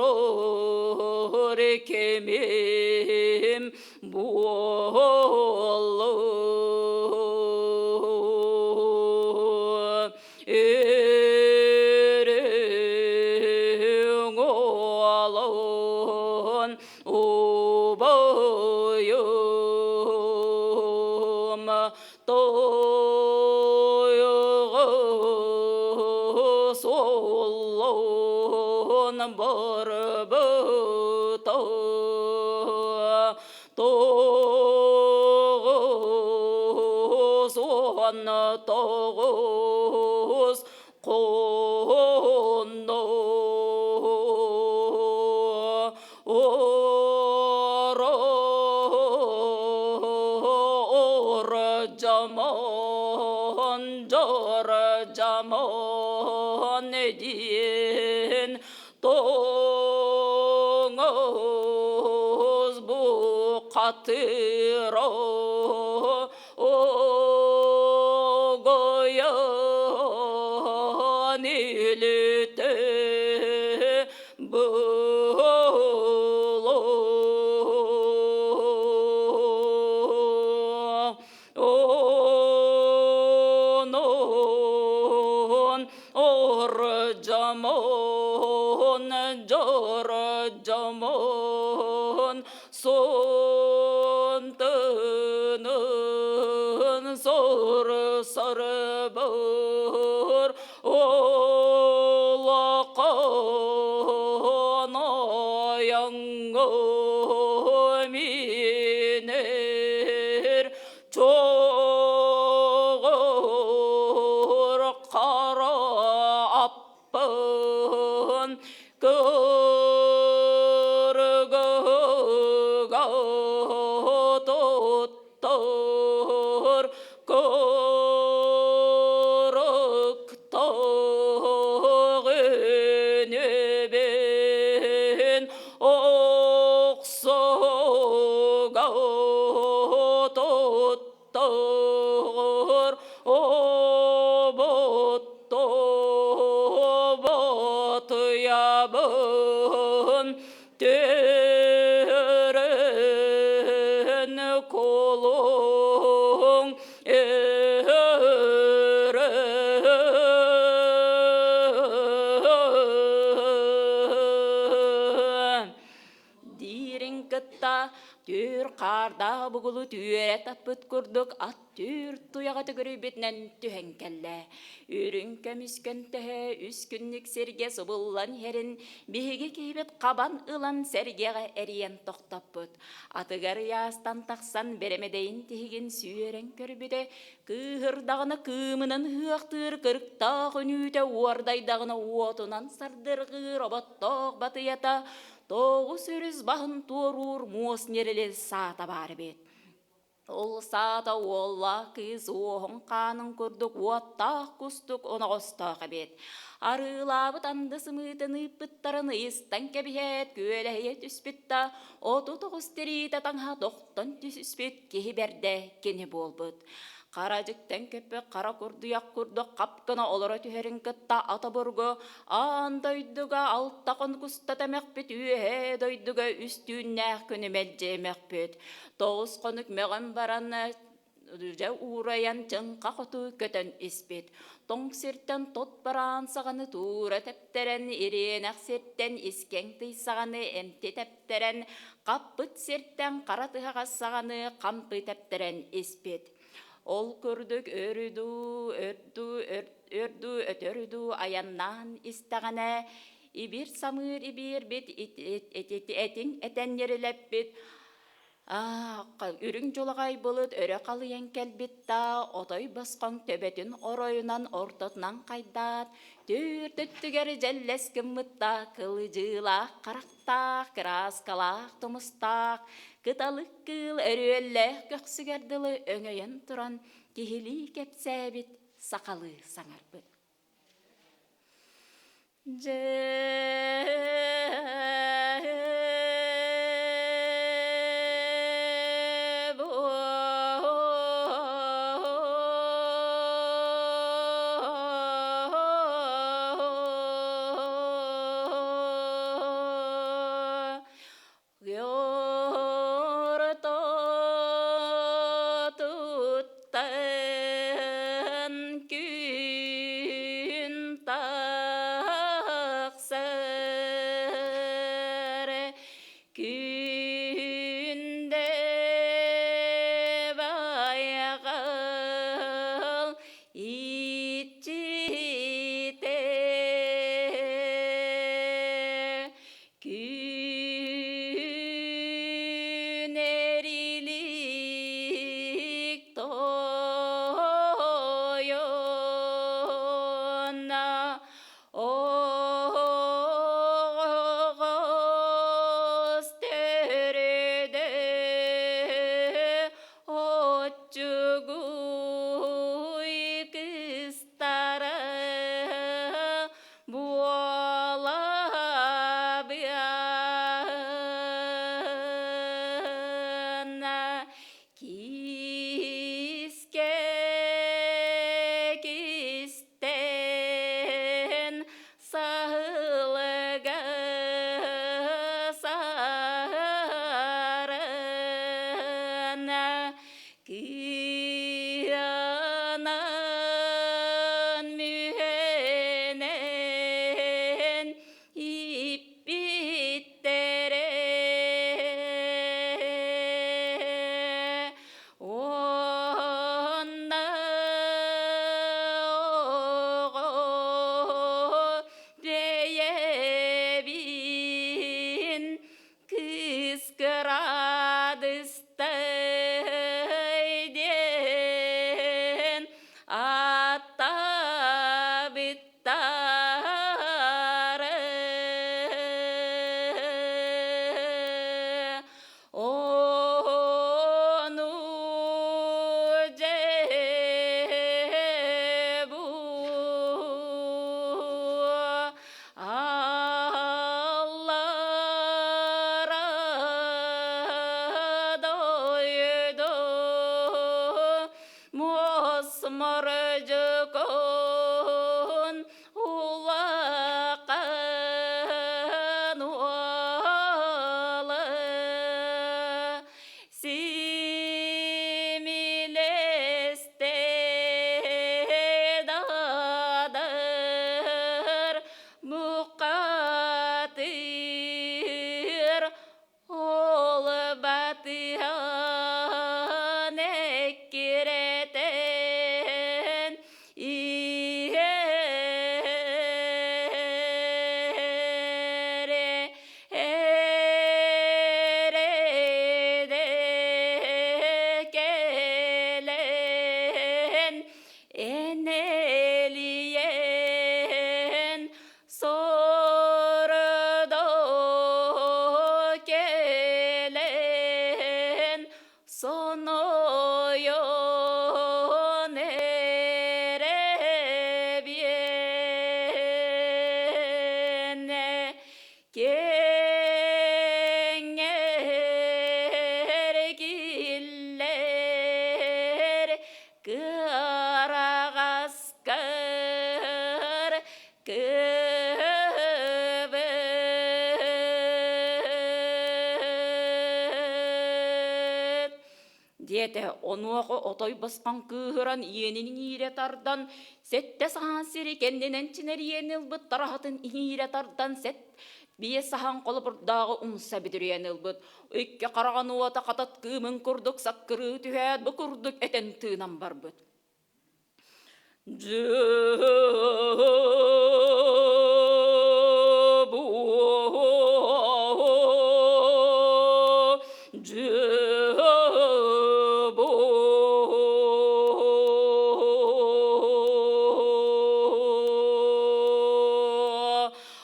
кэмим буолла. Өрүҥ уолун Убайым тойоҕос оллон барбыта 99 хонно Ора-жаман, жора-жаман диэн тоҥус бухатыра Огойон илитэ буолуо. Онон ордьомон, дьордьомон Сонтынын сор сарбыр улахан айаҥҥа минэр чоҕур хара аппын Кыргыга туттар кырыктаах үнүбүн охсуга. хаардаах бугулу түөрэ таппыт курдук ат түүр туйаҕа төгүрүйбүтүнэн түһэн кэллэ. Үрүҥ көмүс көнтөһө үс күннүк сиргэ субуллан иһэрин биһиги киһибит хабан ылан сэргэҕэ эрийэн тохтоппут. Атыгар ыйаастан тахсан бэрэмэдэйин тиһигин сүөрэн көрбүтэ, кыыһырдаҕына кыымынан ыһыахтыыр кырыктаах үнүүтэ уордайдаҕына уотунан сардырҕыыр оботтоох батыйата тоҕус өрүс баһын туоруур муос ньирили саата баар эбит. Ол саата уоллаах кыыс уоһун хаанын курдук уоттаах кустук оноҕостоох эбит. Арыылаабыт анды сымыытын ыыппыттарын ыйыстан кэбиһээт күөлэһийэ түспүт да, 39 тириитэ таҥаһа тохтон түспүт киһи бэрдэ кини буолбут. Хара дьиктэн көппүт хара курдуйах курдук хап гына олоро түһэрин кытта ата бургу аан дойдуга алта хонукустата мөхпүт үөһээ дойдуга үс түүннээх күнү мэлдьи мөхпүт. Тоҕус хонук мөҕөн баран дьэ уурайан чыҥха хоту көтөн испит. Тоҥ сиртэн тот бараан саҕаны туура тэптэрэн, ириэнэх сиртэн искэҥ тый саҕаны эмти тэптэрэн, хаппыт сиртэн хара тыһаҕас саҕаны хампы тэптэрэн испит. Ол курдук өрүдүү, өрдүү, өрдүү, өтөрүдүү айаннаан истэҕинэ, ибир самыыр ибиирбит этиҥ этэн ньирилэппит, Үрүҥ дьулаҕай былыт өрө халыйан кэлбит да, отой босхоҥ төбөтүн оройунан ортотунан хайдаат, түөрт өттүгэр дьэллэс гыммыт да, кылыдьыылаах харахтаах, кырааскалаах тумустаах, кыталык кыыл өрүөллээх көхсүгэр дылы өҥөйөн туран киһилии кэпсээбит, сахалыы саҥарбыт. Туттан күн тахсар күндэ байҕал иччитэ Күн эрилик тойон оҕус төрдө оччугуй кыстара Буолабыана киискэ кистэн саһаран. Диэтэ, онуоха отой босхоҥ кыыһыран иэнин иҥиирэ тардан, сэттэ саһаан сири кэннинэн чинэрийэн ылбыт тараһатын иҥиирэ тардан сэт биэс саһаан холобурдааҕы умса бүдүрүйэн ылбыт. Икки хараҕын уота хатат кыымын курдук саккырыы түһээт бу курдук этэн тыынан барбыт.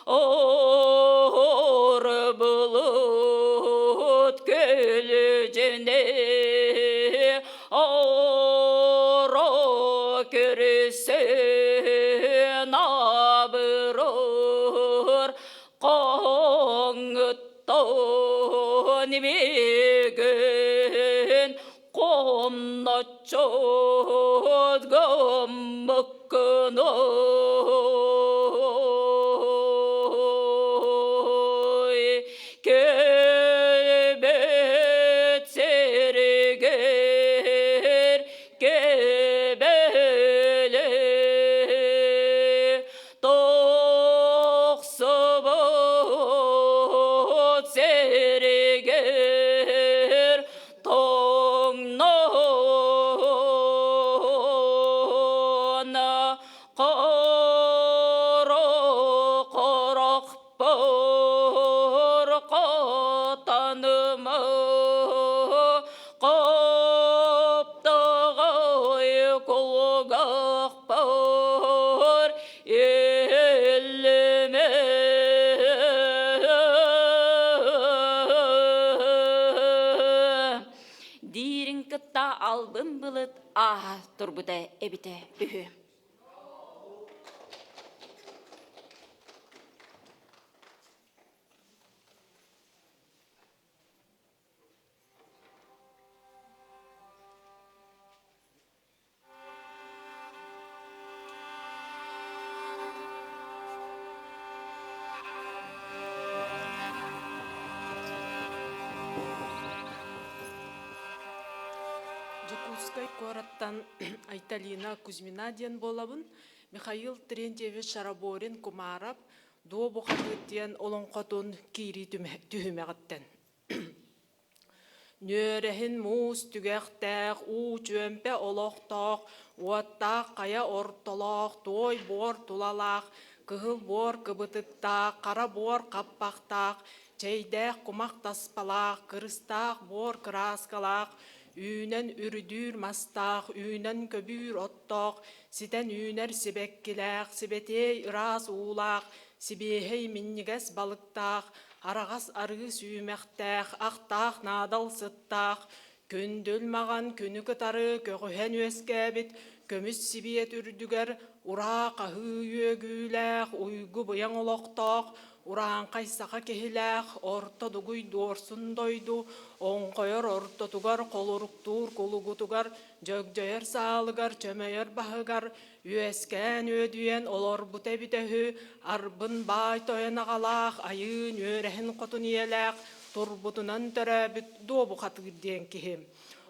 Ор көлүдьүнэ Оро көрүсөн абырыр Хоҥуттан мигин Хомноччут гыммыккын ой Кэлбит сиригэр кэбэлэ Тохсубут сиригэр тоҥнон Хоро хорохпор хотаныма Хоптоҕой кулгахпар иһиллимэ Диирин кытта албын былыт ааһа турбута эбитэ үһү. Дьокуускай куораттан Айталина Кузьмина диэн буолабын. Михаил Терентьевич Шараборин Кумаров Дуо бухатыыр диэн олоҥхотун киирии түһүмэҕиттэн. Нүөрэһин муус түгэхтээх, уу чүөмпэ олохтоох, уоттаах хайа ортолоох, туой буор тулалаах, кыһыл буор кыбытыктаах, хара буор хаппахтаах, чэйдээх кумах таспалаах, кырыстаах буор кырааскалаах, үүнэн үрдүүр мастаах, үүнэн көбүүр оттоох, ситэн үүнэр сибэккилээх, сибэтиэй ыраас уулаах, сибиэһэй минньигэс балыктаах, араҕас арыы сүүмэхтээх, ахтаах наадал сыттаах, күндүл маҕан күнү кытары көҕүһэн үөскээбит көмүс сибиэт үрдүгэр ураа хаһыы үөгүүлээх, уйгу быйаҥ олохтоох, урааҥхай саха киһилээх, орто дугуй дуорсун дойду оҥхойор ортотугар холоруктуур кулугутугар, дьөгдьөйөр саалыгар, чөмөйөр баһыгар үөскээн үөдүйэн олорбута эбитэ үһү, арбын баай тойон аҕалаах, айыын үөрэһин хотун ийэлээх, турбутунан төрөөбүт Дуобухатыыр диэн киһи.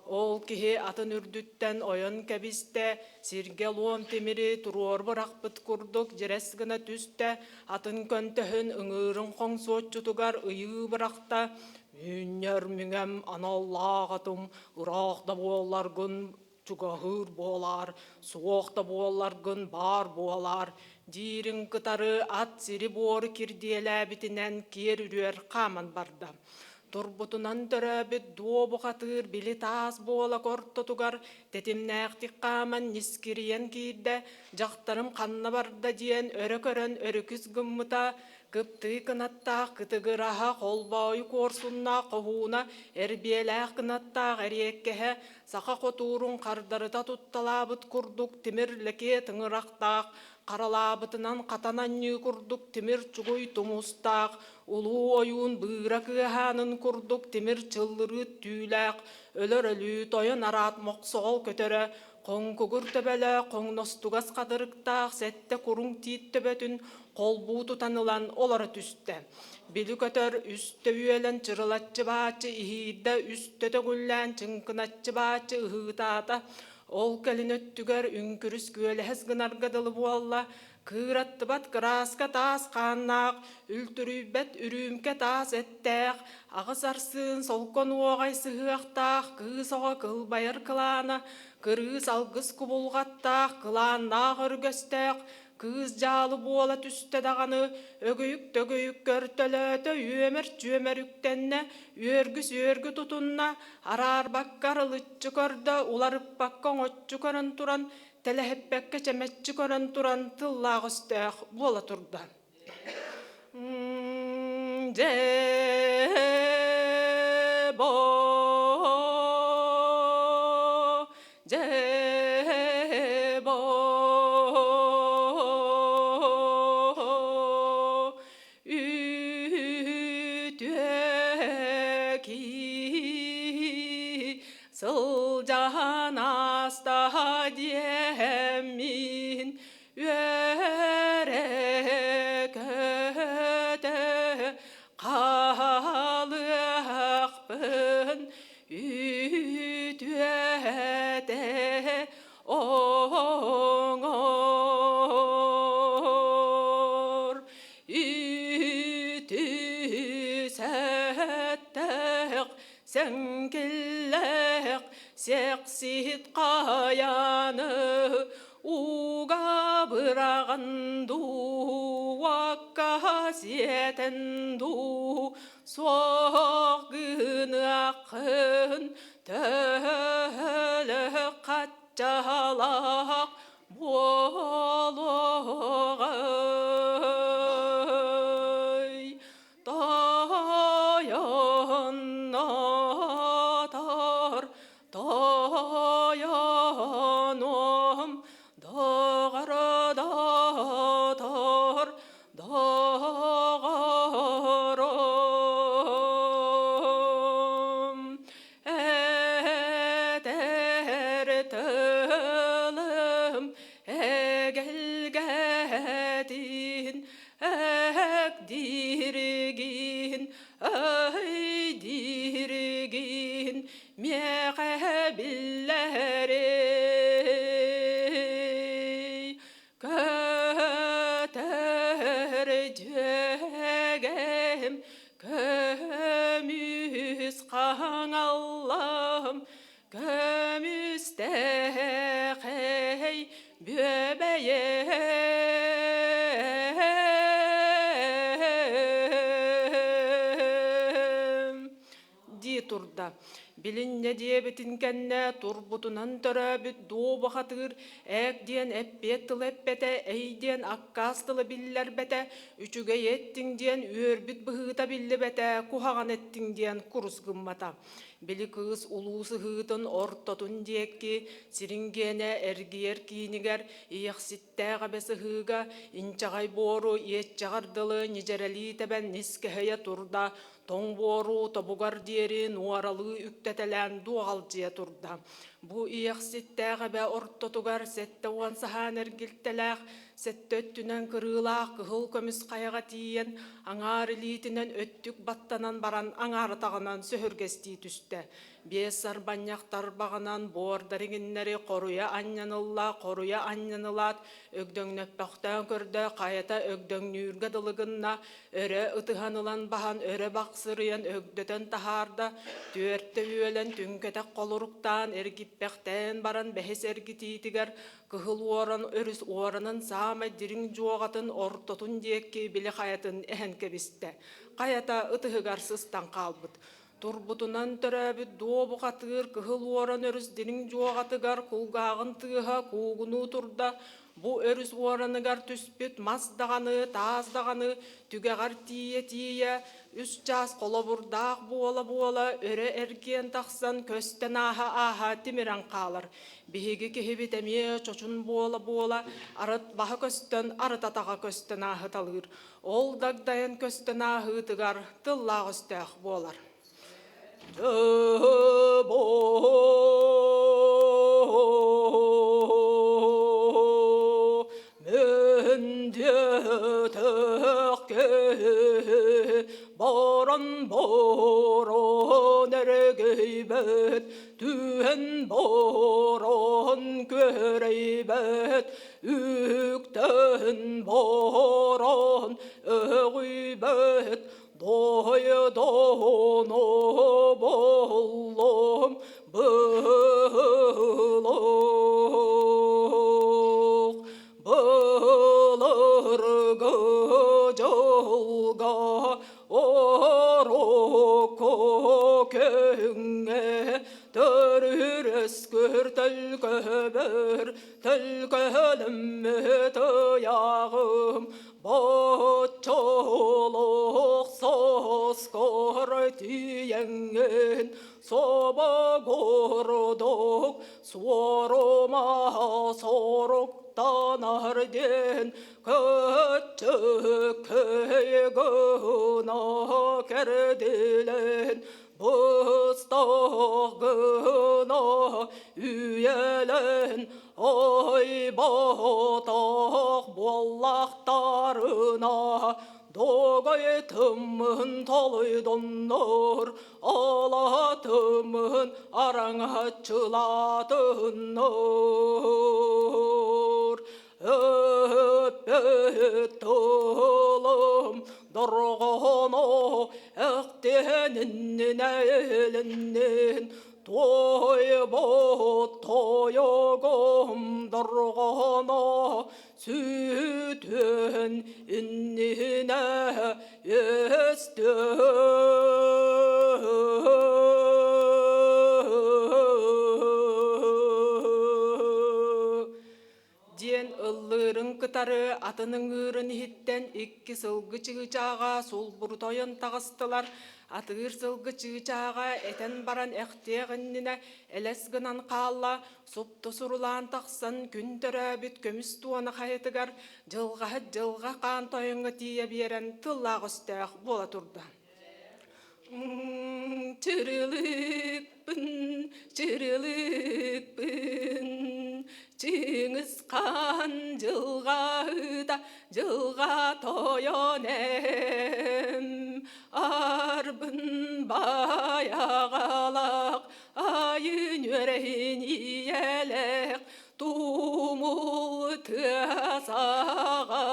Ол киһи атын үрдүттэн ойон кэбистэ, сиргэ луом тимири туруору бырахпыт курдук дьирэс гына түстэ, атын көнтөһүн ыҥыырын хоҥсуоччутугар ыйыы бырахта, «Үүнньэр мүҥэм аналлаах атым, ыраах да буолларгын чугаһыыр буолаар, суох да буолларгын баар буолаар» диирин кытары ат сири-буору кирдиэлээбитинэн киэр үрүөр хааман барда. Турбутунан төрөөбүт дуо бухатыыр били таас буола ортотугар тэтимнээхтик хааман ньискирийэн киирдэ, дьахтарым ханна барда диэн өрө көрөн өрүкүс гыммыта, кыптыы кынаттаах кытыгыраһа, холбоойу куорсуннаах хоһууна, эрбиэлээх кынаттаах эриэккэһэ, саха хотуурун хардарыта тутталаабыт курдук тимир лэкиэ тыҥырахтаах, харалаабытынан хатан анньыы курдук тимир чугуй тумустаах, улуу ойуун быыра кыаһаанын курдук тимир чыллырыыт түүлээх, өлөр өлүү тойон араат мохсоҕол көтөрө, Хоҥкугур төбөлөөх, хоҥностугас хатырыктаах сэттэ куруҥ тиит төбөтүн холбуу тутан ылан олоро түстэ. Били көтөр үстэ үөлэн чырылаччы бааччы иһиирдэ, үстэ төгүллээн чыҥкыначчы бааччы ыһыытаата. Ол кэлин өттүгэр үҥкүрүс күөлэһэс гынарга дылы буолла, Кыыраттыбат кырааска таас хааннаах, үлтүрүйбэт үрүүмкэ таас эттээх, аҕыс арсыын солко нуоҕай сыһыахтаах кыыс оҕо кылбайар кылаана, кырыыс алгыс кубулҕаттаах, кылааннаах өргөстөөх, кыыс дьаалы буола түстэ даҕаны, өгүйүк-төгүйүк көртөлөөтө, үөмэр-чүөмэр үктэннэ, үөргүс-үөргү тутунна, араарбакка арылыччы көрдө, уларыппакка оҥоччу көрөн туран, тэлэһиппэккэ чэмэччи көрөн туран тыллаах өстөөх буола турда. Дьэ-бо, дьэ-бо, үтүө киһи сылдьан ааста диэммин үөрэ көтө хаалыахпын үтүөтэ оҥор үтү сэттээх сэҥкиллээх сиэхсит хайаны ууга быраҕан дуу уокка сиэтэн дуу суох гыныаххын Төһөлөөх хаччалаах буолуоҕай, тойоннотор тойонуом, доҕордотор доҕорум. Этэр тылым эгэлгэтин эгдииргин өйдииргин миэхэ биллэрий Көтөр дьүөгэм, көмүс хаҥаллам, көмүстэхэй бүөбэйэм дии турда. Билиннэ диэбитин кэннэ турбутунан төрөөбүт дуу бухатыыр ээк диэн эппиэт тылы эппэтэ, эй диэн аккаас тылы биллэрбэтэ, үчүгэй эттиҥ диэн үөрбүт быһыыта биллибэтэ, куһаҕан эттиҥ диэн курус гыммата. Били кыыс улуу сыһыытын ортотун диэки сириҥгиэнэ эргийэр киинигэр ийэхситтээх эбэ сыһыыга инчэҕэй буору иэччэҕэр дылы ньидьэрэлии тэбэн нискэһэйэ турда, Тоҥ буору тобугар диэри нуоралыы үктэтэлээн дуоҕалдьыйа турда. Бу ийэхситтээх эбэ ортотугар 70 саһаан эргилтэлээх, сэттэ өттүнэн кырыылаах кыһыл көмүс хайаҕа тиийэн, аҥаар илиитинэн өттүк баттанан баран аҥаар атаҕынан сөһүргэстии түстэ. Биэс сарбанньах тарбаҕынан буордар иҥиннэри хоруйа анньан ылла, хоруйа анньан ылаат, өгдөҥнөппөхтөөн көрдө, хайата өгдөҥнүүргэ дылы гынна, өрө ытыһан ылан баһан өрө бахсырыйан өгдөтөн таһаарда, түөртэ үөлэн түҥкэтэх холоруктаан эргиппэхтээн баран бэһис эргитиитигэр кыһыл уоран өрүс уоранын саамай дириҥ дьуоҕатын ортотун диэки били хайатын эһэн кэбистэ. Хайата ытыһыгар сыстан хаалбыт. Турбутунан төрөөбүт дуо бухатыыр кыһыл уоран өрүс дириҥ дьуоҕатыгар кулгааҕын тыаһа куугунуу турда, бу өрүс уораныгар түспүт мас даҕаны, таас даҕаны түгэҕэр тиийэ-тиийэ үс чаас холобурдаах буола-буола өрө эргийэн тахсан көстөн ааһа-ааһа тимирэн хаалар. Биһиги киһибит эмиэ чочун буола-буола арыт баһа көстөн, арыт атаҕа көстөн ааһыталыыр. Ол дагдайан көстөн ааһыытыгар тыллаах өстөөх буолар. Борон өҕүйбэт дойдону буллум былык былыргы дьылга Орокко көҥҥэ төрүрөскөр төлкөбөр төлкөлөммүт ыйаҕым боччолох соскор тиийэҥҥин собогордук суорума соруктанар диэн Көччөкөй гына кэрдилэн быстах гына үйэлэн ойботох буоллахтарына догайтыммын толуйдуннар алатыммын араҥаччылатыннар Өппөт тылым дорҕооно эхтиһэниннинэ илиннин туойбут тойугум дорҕооно сүтүөн иннинэ өстөө Диэн ыллыырын кытары атын ыҥыырын иһиттэн икки сылгы чыычааҕа сулбурутойон таҕыстылар. Атыыр сылгы чыычааҕа этэн баран эхтиэх иннинэ элэс гынан хаалла, супту сурулаан тахсан күн төрөөбүт көмүс туона хайатыгар дьылҕаһыт дьылҕа хаан тойоҥҥо тиийэ биэрэн тыллаах өстөөх буола турда. Чырылыкпын, чырылыкпын, Чыҥыс хаан дьылҕаһыта дьылҕа тойон эм, Арбын байаҕалаах айын үөрэһин ийэлээх Тумул тыа саҕа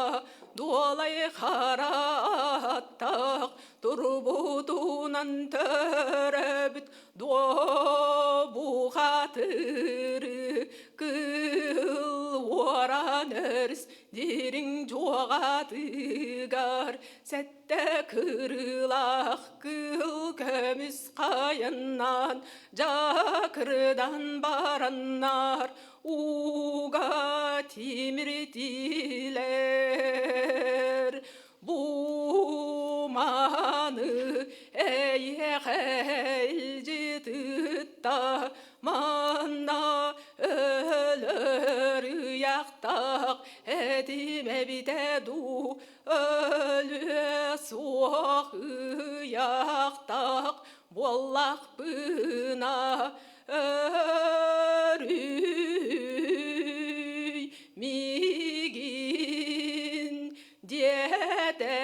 дуолай хараттах Турбутунан төрөөбүт дуобухатыры кыыл уоран өрүс дириҥ дьуоҕатыгар сэттэ кырыылаах кыыл көмүс хайаннан дьакырдан бараннар ууга тимиртилэр Бу маны эйиэхэ илдьитытта манна өлөр ыйахтаах этим эбитэ дуу өлүө суох ыйахтаах буоллахпына өрүй миигин диэтэ.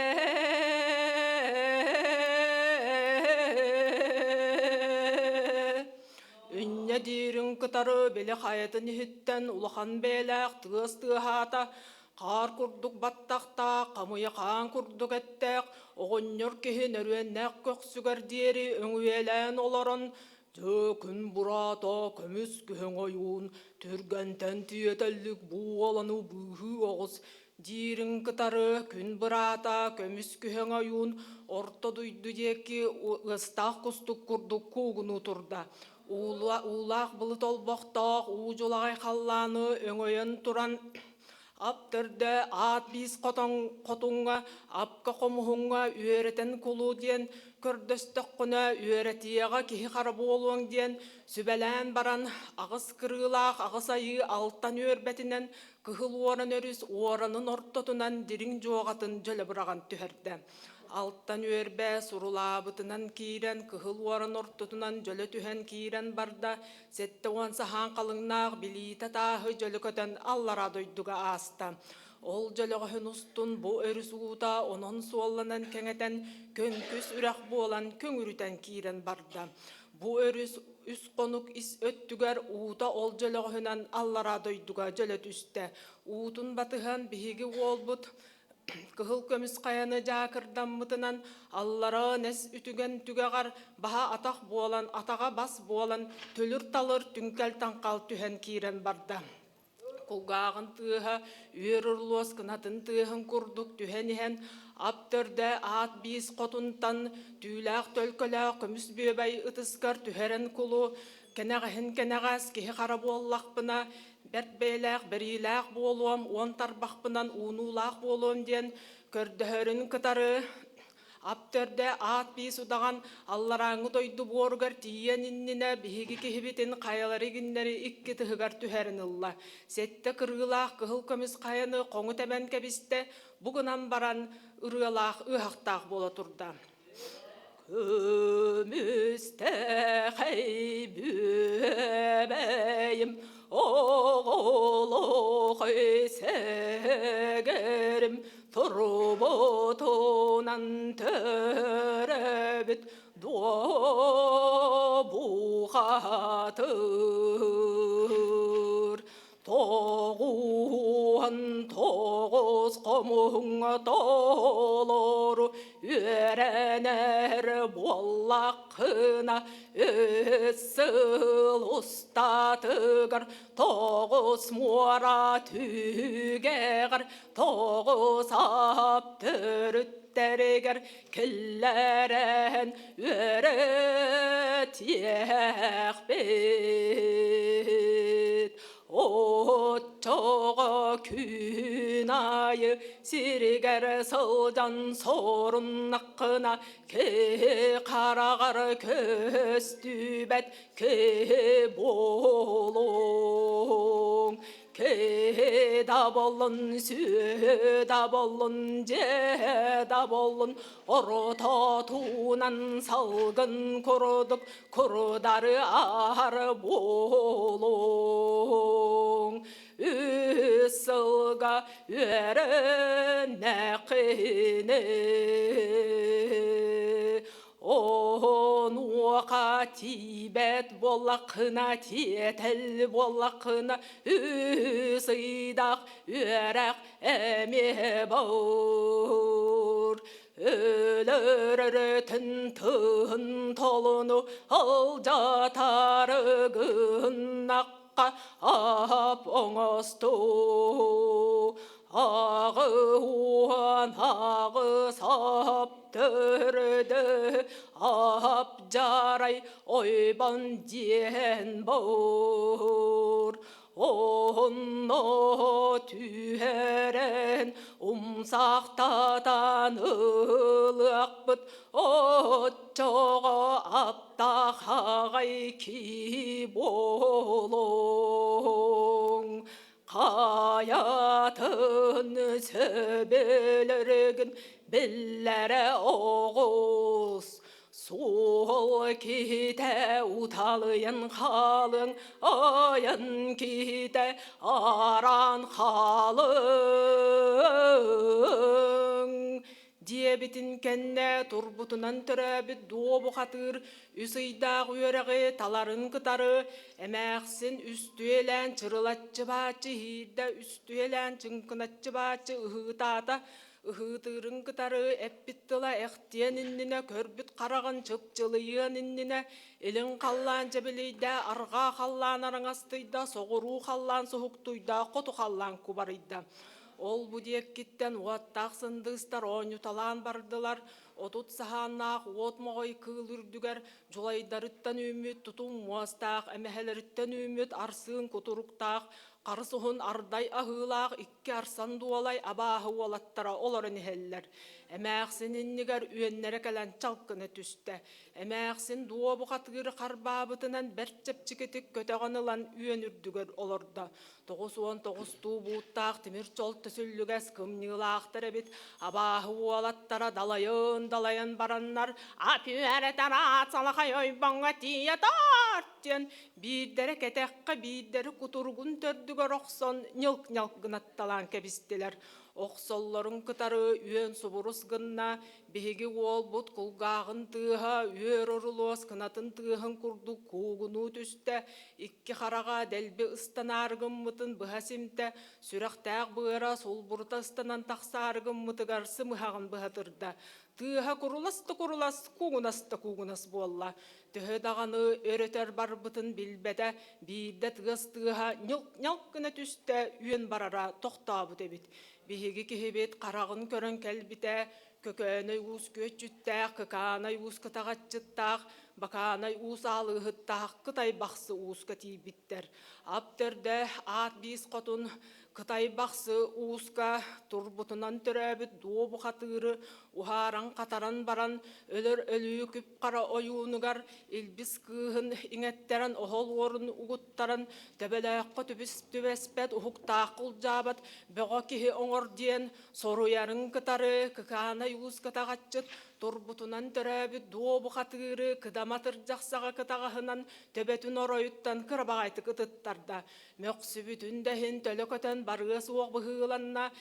Үнньэ диирин кытары били хайатын иһиттэн улахан бэйэлээх тыас тыаһаата, хаар курдук баттахтаах, хамыйа хаан курдук эттээх оҕонньор киһи нөрүөннээх көхсүгэр диэри өҥүйэлээн олорон Дьэ, бураата көмүс күһэҥ ойуун түргэнтэн тиэтэллик буоланы быыһыы оҕус диирин кытары күн быраата көмүс күһэҥ ойуун орто дойду диэки ыастаах кустук курдук куугунуу турда. Уулаах былыт олбохтоох уу дьулаҕай халлааны өҥөйөн туран Ап төрдө аат биис хотуҥҥа, апка хомуһуҥҥа үөрэтэн кулу диэн көрдөстөххүнэ үөрэтиэҕэ киһи хара буолуоҥ диэн сүбэлээн баран аҕыс кырыылаах аҕыс айыы алтан үөрбэтинэн кыһыл уоран өрүс уоранын ортотунан дириҥ дьуоҕатын дьөлө быраҕан түһэрдэ. Алтан үөрбэ сурулаабытынан киирэн кыһыл уоран ортотунан дьөлө түһэн киирэн барда 70 саһаан халыҥнаах билиитэ тааһы дьөлө көтөн аллараа дойдуга ааста. Ол дьөлөҕөһүн устун бу өрүс уута онон суолланан кэҥэтэн, көҥкүс үрэх буолан көҥүрүтэн киирэн барда. Бу өрүс үс хонук ис өттүгэр уута ол дьөлөҕөһүнэн аллараа дойдуга дьөлө түстэ. Уутун батыһан биһиги уолбут кыһыл көмүс хайаны дьаакырдаммытынан аллараа нэс үтүгэн түгэҕэр баһа атах буолан, атаҕа бас буолан төлүр-талыр түҥкэл-таҥхал түһэн киирэн барда. Кулгааҕын тыаһа үөр урлуос кынатын тыаһын курдук түһэн иһэн, ап төрдө аат биис хотунтан түүлээх төлкөлөөх көмүс бүөбэй ытыскар түһэрэн кулу, кэнэҕэһин кэнэҕэс киһи хара буоллахпына, бэрт бэйэлээх бэриилээх буолуом, уон тарбахпынан уунуулаах буолуом диэн көрдөһөрүн кытары Ап төрдө аат биис удаҕан алларааҥҥы дойду буоругар тиийиэн иннинэ биһиги киһибитин хайалары игиннэри икки тыһыгар түһэрин ылла. Сэттэ кырыылаах кыһыл көмүс хайаны хоҥу тэбэн кэбистэ, бу гынан баран ырыалаах ыаһахтаах буола турда. Көмүстэхэй бүөбэйим, оҕолохой сэгэрим, Турбутунан төрөөбүт дуобухатыр 99 хомуһуҥҥа толору үөрэнэр буоллаххына үс сыл устатыгар тоҕус муора түгэҕэр Тоҕус ап төрүттэригэр киллэрэн үөрэтиэхпит. Оччоҕо күн аайы сиригэр сылдьан соруннаххына киһи хараҕар көстүбэт киһи буолуоҥ. Киһи да буоллун, сүөһү да буоллун, дьиэ да буоллун, орототунан салгын курдук курдары аһар буолуҥ. Үс сылга үөрэннэххинэ Онуоха тиийбэт буоллаххына, тиэтэл буоллаххына, үс ыйдаах үөрэх эмиэ боор. Өлөр өрөтүн тыын толуну алдьатары гыннахха ап оҥостуу. Аҕы уон аҕыс ап төрдө ап дьарай ойбон диэн боор. Онно түһэрэн умсахтатан ылыахпыт оччоҕо аптаах аҕай кии буолуоҥ. Хайатын сөбүлэргин биллэрэ оҕус, суол киһитэ уталыйан хаалыҥ, айан киһитэ араан хаалыҥ. Диэбитин кэннэ турбутунан төрөөбүт дуобу хатыыр үс ыйдаах үөрэҕи таларын кытары эмээхсин үстүөлээн чырылаччы бааччы иһиирдэ, үстүөлээн чыҥкыначчы бааччы ыһыытаата, ыһыытыырын кытары эппит тыла эхтиэн иннинэ, көрбүт хараҕын чыпчылыйыан иннинэ илин халлаан дьэбилийдэ, арҕаа халлаан араҥастыйда, соҕуруу халлаан суһуктуйда, хоту халлаан кубарыйда. Ол-бу диэккиттэн уоттаах сындыыстар оонньуталаан бардылар, 30 саһааннаах уот моҕой кыыл үрдүгэр дьулайдарыттан үүммүт тутум муостаах, эмэһэлэриттэн үүммүт арсыын кутуруктаах, харыс уһун ардай аһыылаах икки арсан дуолай абааһы уолаттара олорон иһэллэр. Эмээхсин иннигэр үөннэрэ кэлэн чалкына түстэ. Эмээхсин дуобу хатыыры харбаабытынан бэрт чэпчэкитик көтөҕөн ылан үөн үрдүгэр олордо. 99-туу бууттаах тимир чол төсүллүгэс кымньыылаахтар эбит, абааһы уолаттара далайын-далайан бараннар ат үөрэтэр аат салахай ойбоҥҥо тиийэ таарт диэн биирдэрэ кэтэххэ биирдэрэ кутуругун төрдүгэр охсон ньылк-ньалк гынатталаан кэбистилэр. Охсоллорун кытары үөн субурус гынна, биһиги уолбут кулгааҕын тыаһа үөр орулуос кынатын тыаһын курдук куугунуу түстэ, икки хараҕа дэлби ыстанаары гыммытын быһа симтэ, сүрэхтээх быара сулбурута ыстанан тахсаары гыммытыгар сымыһаҕын быһатырда. Тыаһа курулас да курулас, куугунас да куугунас буолла. Төһө даҕаны өр-өтөр барбытын билбэтэ, биирдэ тыас тыаһа ньылк-ньалк гына түстэ, үөн барара тохтообут эбит. Биһиги киһибит хараҕын көрөн кэлбитэ, Көкөөнөй уус күөччүттээх, Кыкаанай уус кытаҕаччыттаах, Бакаанай уус аалыыһыттаах Кытай Бахсы ууска тиийбиттэр. Ап төрдө аат биис хотун Кытай Бахсы ууска турбутунан төрөөбүт дуобу хатыыры уһааран-хатаран баран өлөр өлүү күп-хара ойуунугар илбис кыыһын иҥэттэрэн оһол уорун угуттаран төбөлөөххө түбэспэт уһуктаах улдьаабат бөҕө киһи оҥор диэн соруйарын кытары Кыкаанай уус кытаҕаччыт турбутунан төрөөбүт дуобу хатыыры кыдама тырдьахсаҕа кытаҕаһынан төбөтүн оройуттан кырабаҕайтык ытыттарда. Мөхсүбүтүн да иһин төлө көтөн барыа суох быһыыланна,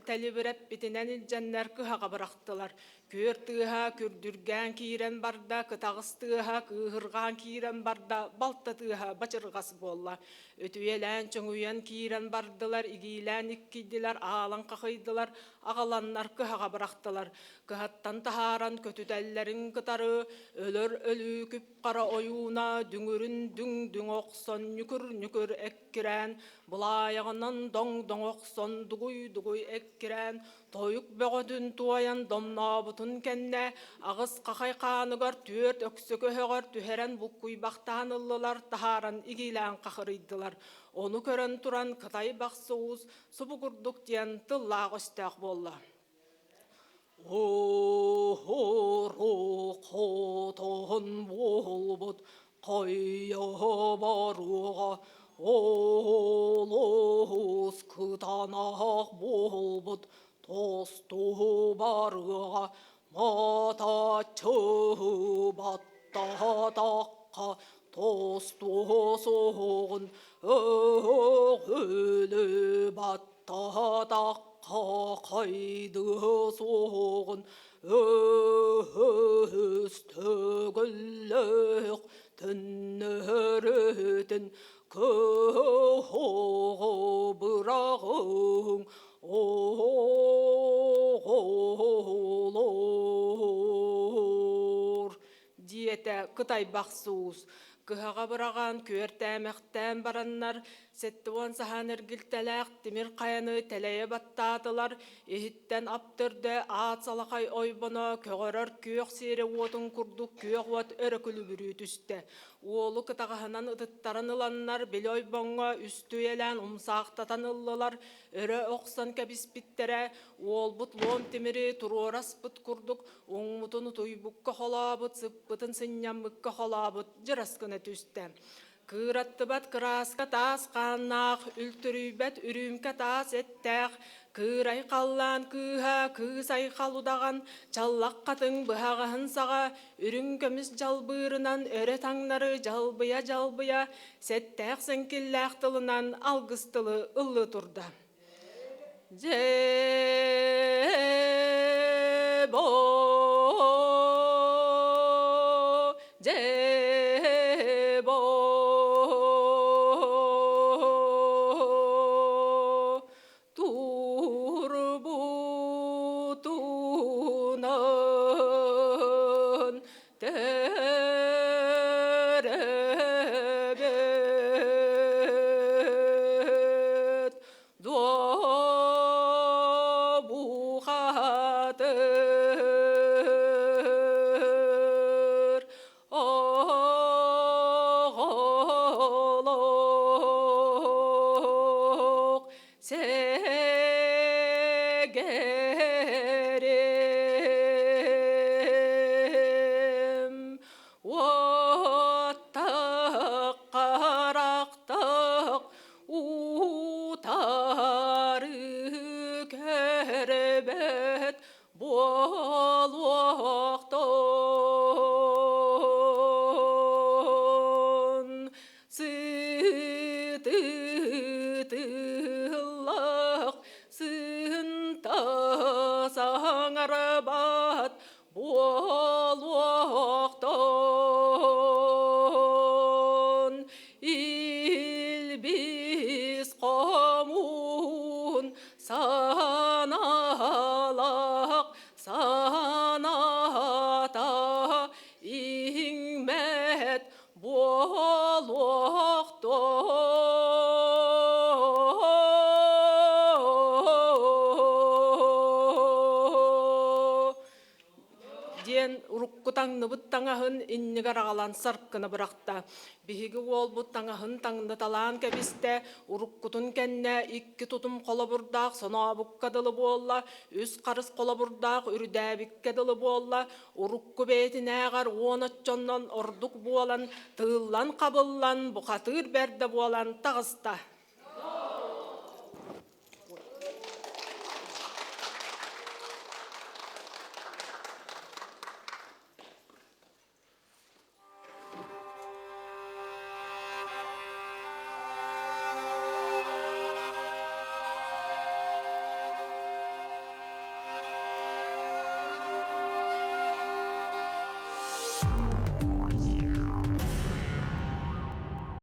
тэлибирэппитинэн илдьэннэр кыһаҕа бырахтылар. Күөр тыаһа күрдүргээн киирэн барда, кытаҕыс тыаһа кыыһырҕаан киирэн барда, балта тыаһа бачырҕас буолла. Өтүйэлээн чөҥүйэн киирэн бардылар, игиилээн иккийдилэр, аалан хахыйдылар, аҕаланнар кыһаҕа бырахтылар. Кыһаттан таһааран көтүтэллэрин кытары өлөр өлүү күп-хара ойууна дүҥүрүн дүҥ-дүҥ охсон ньүкүр-ньүкүр эккирээн, былаайаҕынан доҥ-доҥ охсон дугуй-дугуй эккирээн, тойук бөҕөтүн туойан домнообутун кэннэ аҕыс хахай хааныгар түөрт өксөкү өһөҕөр түһэрэн буккуйбахтаан ыллылар, таһааран игиилээн хахырыйдылар. Ону көрөн туран Кытай Бахсы уус субу курдук диэн тыллаах өстөөх буолла. Хотон буолбут хайа барыга олус кытаанах буолбут тосту барыга матаччы баттаатахха тосту суоҕун өҕүлү бат Таһатахха хайдыһы суоҕун өһөс төгүллээх төннөрүтүн кыһоҕо быраҕыҥ оҕолоор диэтэ кытайбах суус кыһаҕа быраҕан күөртээмэхтээн бараннар 70 саһаан эргилтэлээх тимир хайаны тэлэйэ баттаатылар, иһиттэн ап төрдө аат салахай ойбоно көҕөрөр күөх сиэрэ уотун курдук күөх уот өрө күлүбүрүү түстэ. Уолу кытаҕаһынан ытыттаран ыланнар, били ойбоҥҥо үстүйэлээн умсаахтатан ыллылар, өрө охсон кэбиспиттэрэ, уолбут луом тимири туруораспыт курдук уҥмутун утуйбукка холообут, сыппытын сынньаммыкка холообут дьырас гына түстэ. Кыыраттыбат кырааска таас хааннаах, үлтүрүйбэт үрүүмкэ таас эттээх, кыырай халлаан кыыһа, кыыс айхал удаҕан, чаллах хатыҥ быһаҕаһын саҕа, үрүҥ көмүс дьалбыырынан өрө таҥнары дьалбыйа-дьалбыйа, сэттээх сэҥкиллээх тылынан алгыс тылы ыллыы турда. Дьээ-боо, дьээ-боо, турбутунан төрөбөт Дуобухатыр оҕолоох сэгэрим уоттах харахтах Утары көрбөт буолуохтун сытытыллах сынталлах. Саҥарбат буолуохтун илбис хомуун санаалаах санаата иҥмэт буолуохтун диэн урукку таҥныбыт таҥаһын иннигэр аҕалан саркына бырахта. Биһиги уолбут таҥаһын таҥныталаан кэбистэ, уруккутун кэннэ икки тутум холобурдаах сонообукка дылы буолла, үс харыс холобурдаах үрдээбиккэ дылы буолла, урукку бэйэтинээҕэр уон оччоннон ордук буолан, тыыллан-хабыллан, бухатыыр бэрдэ буолан таҕыста.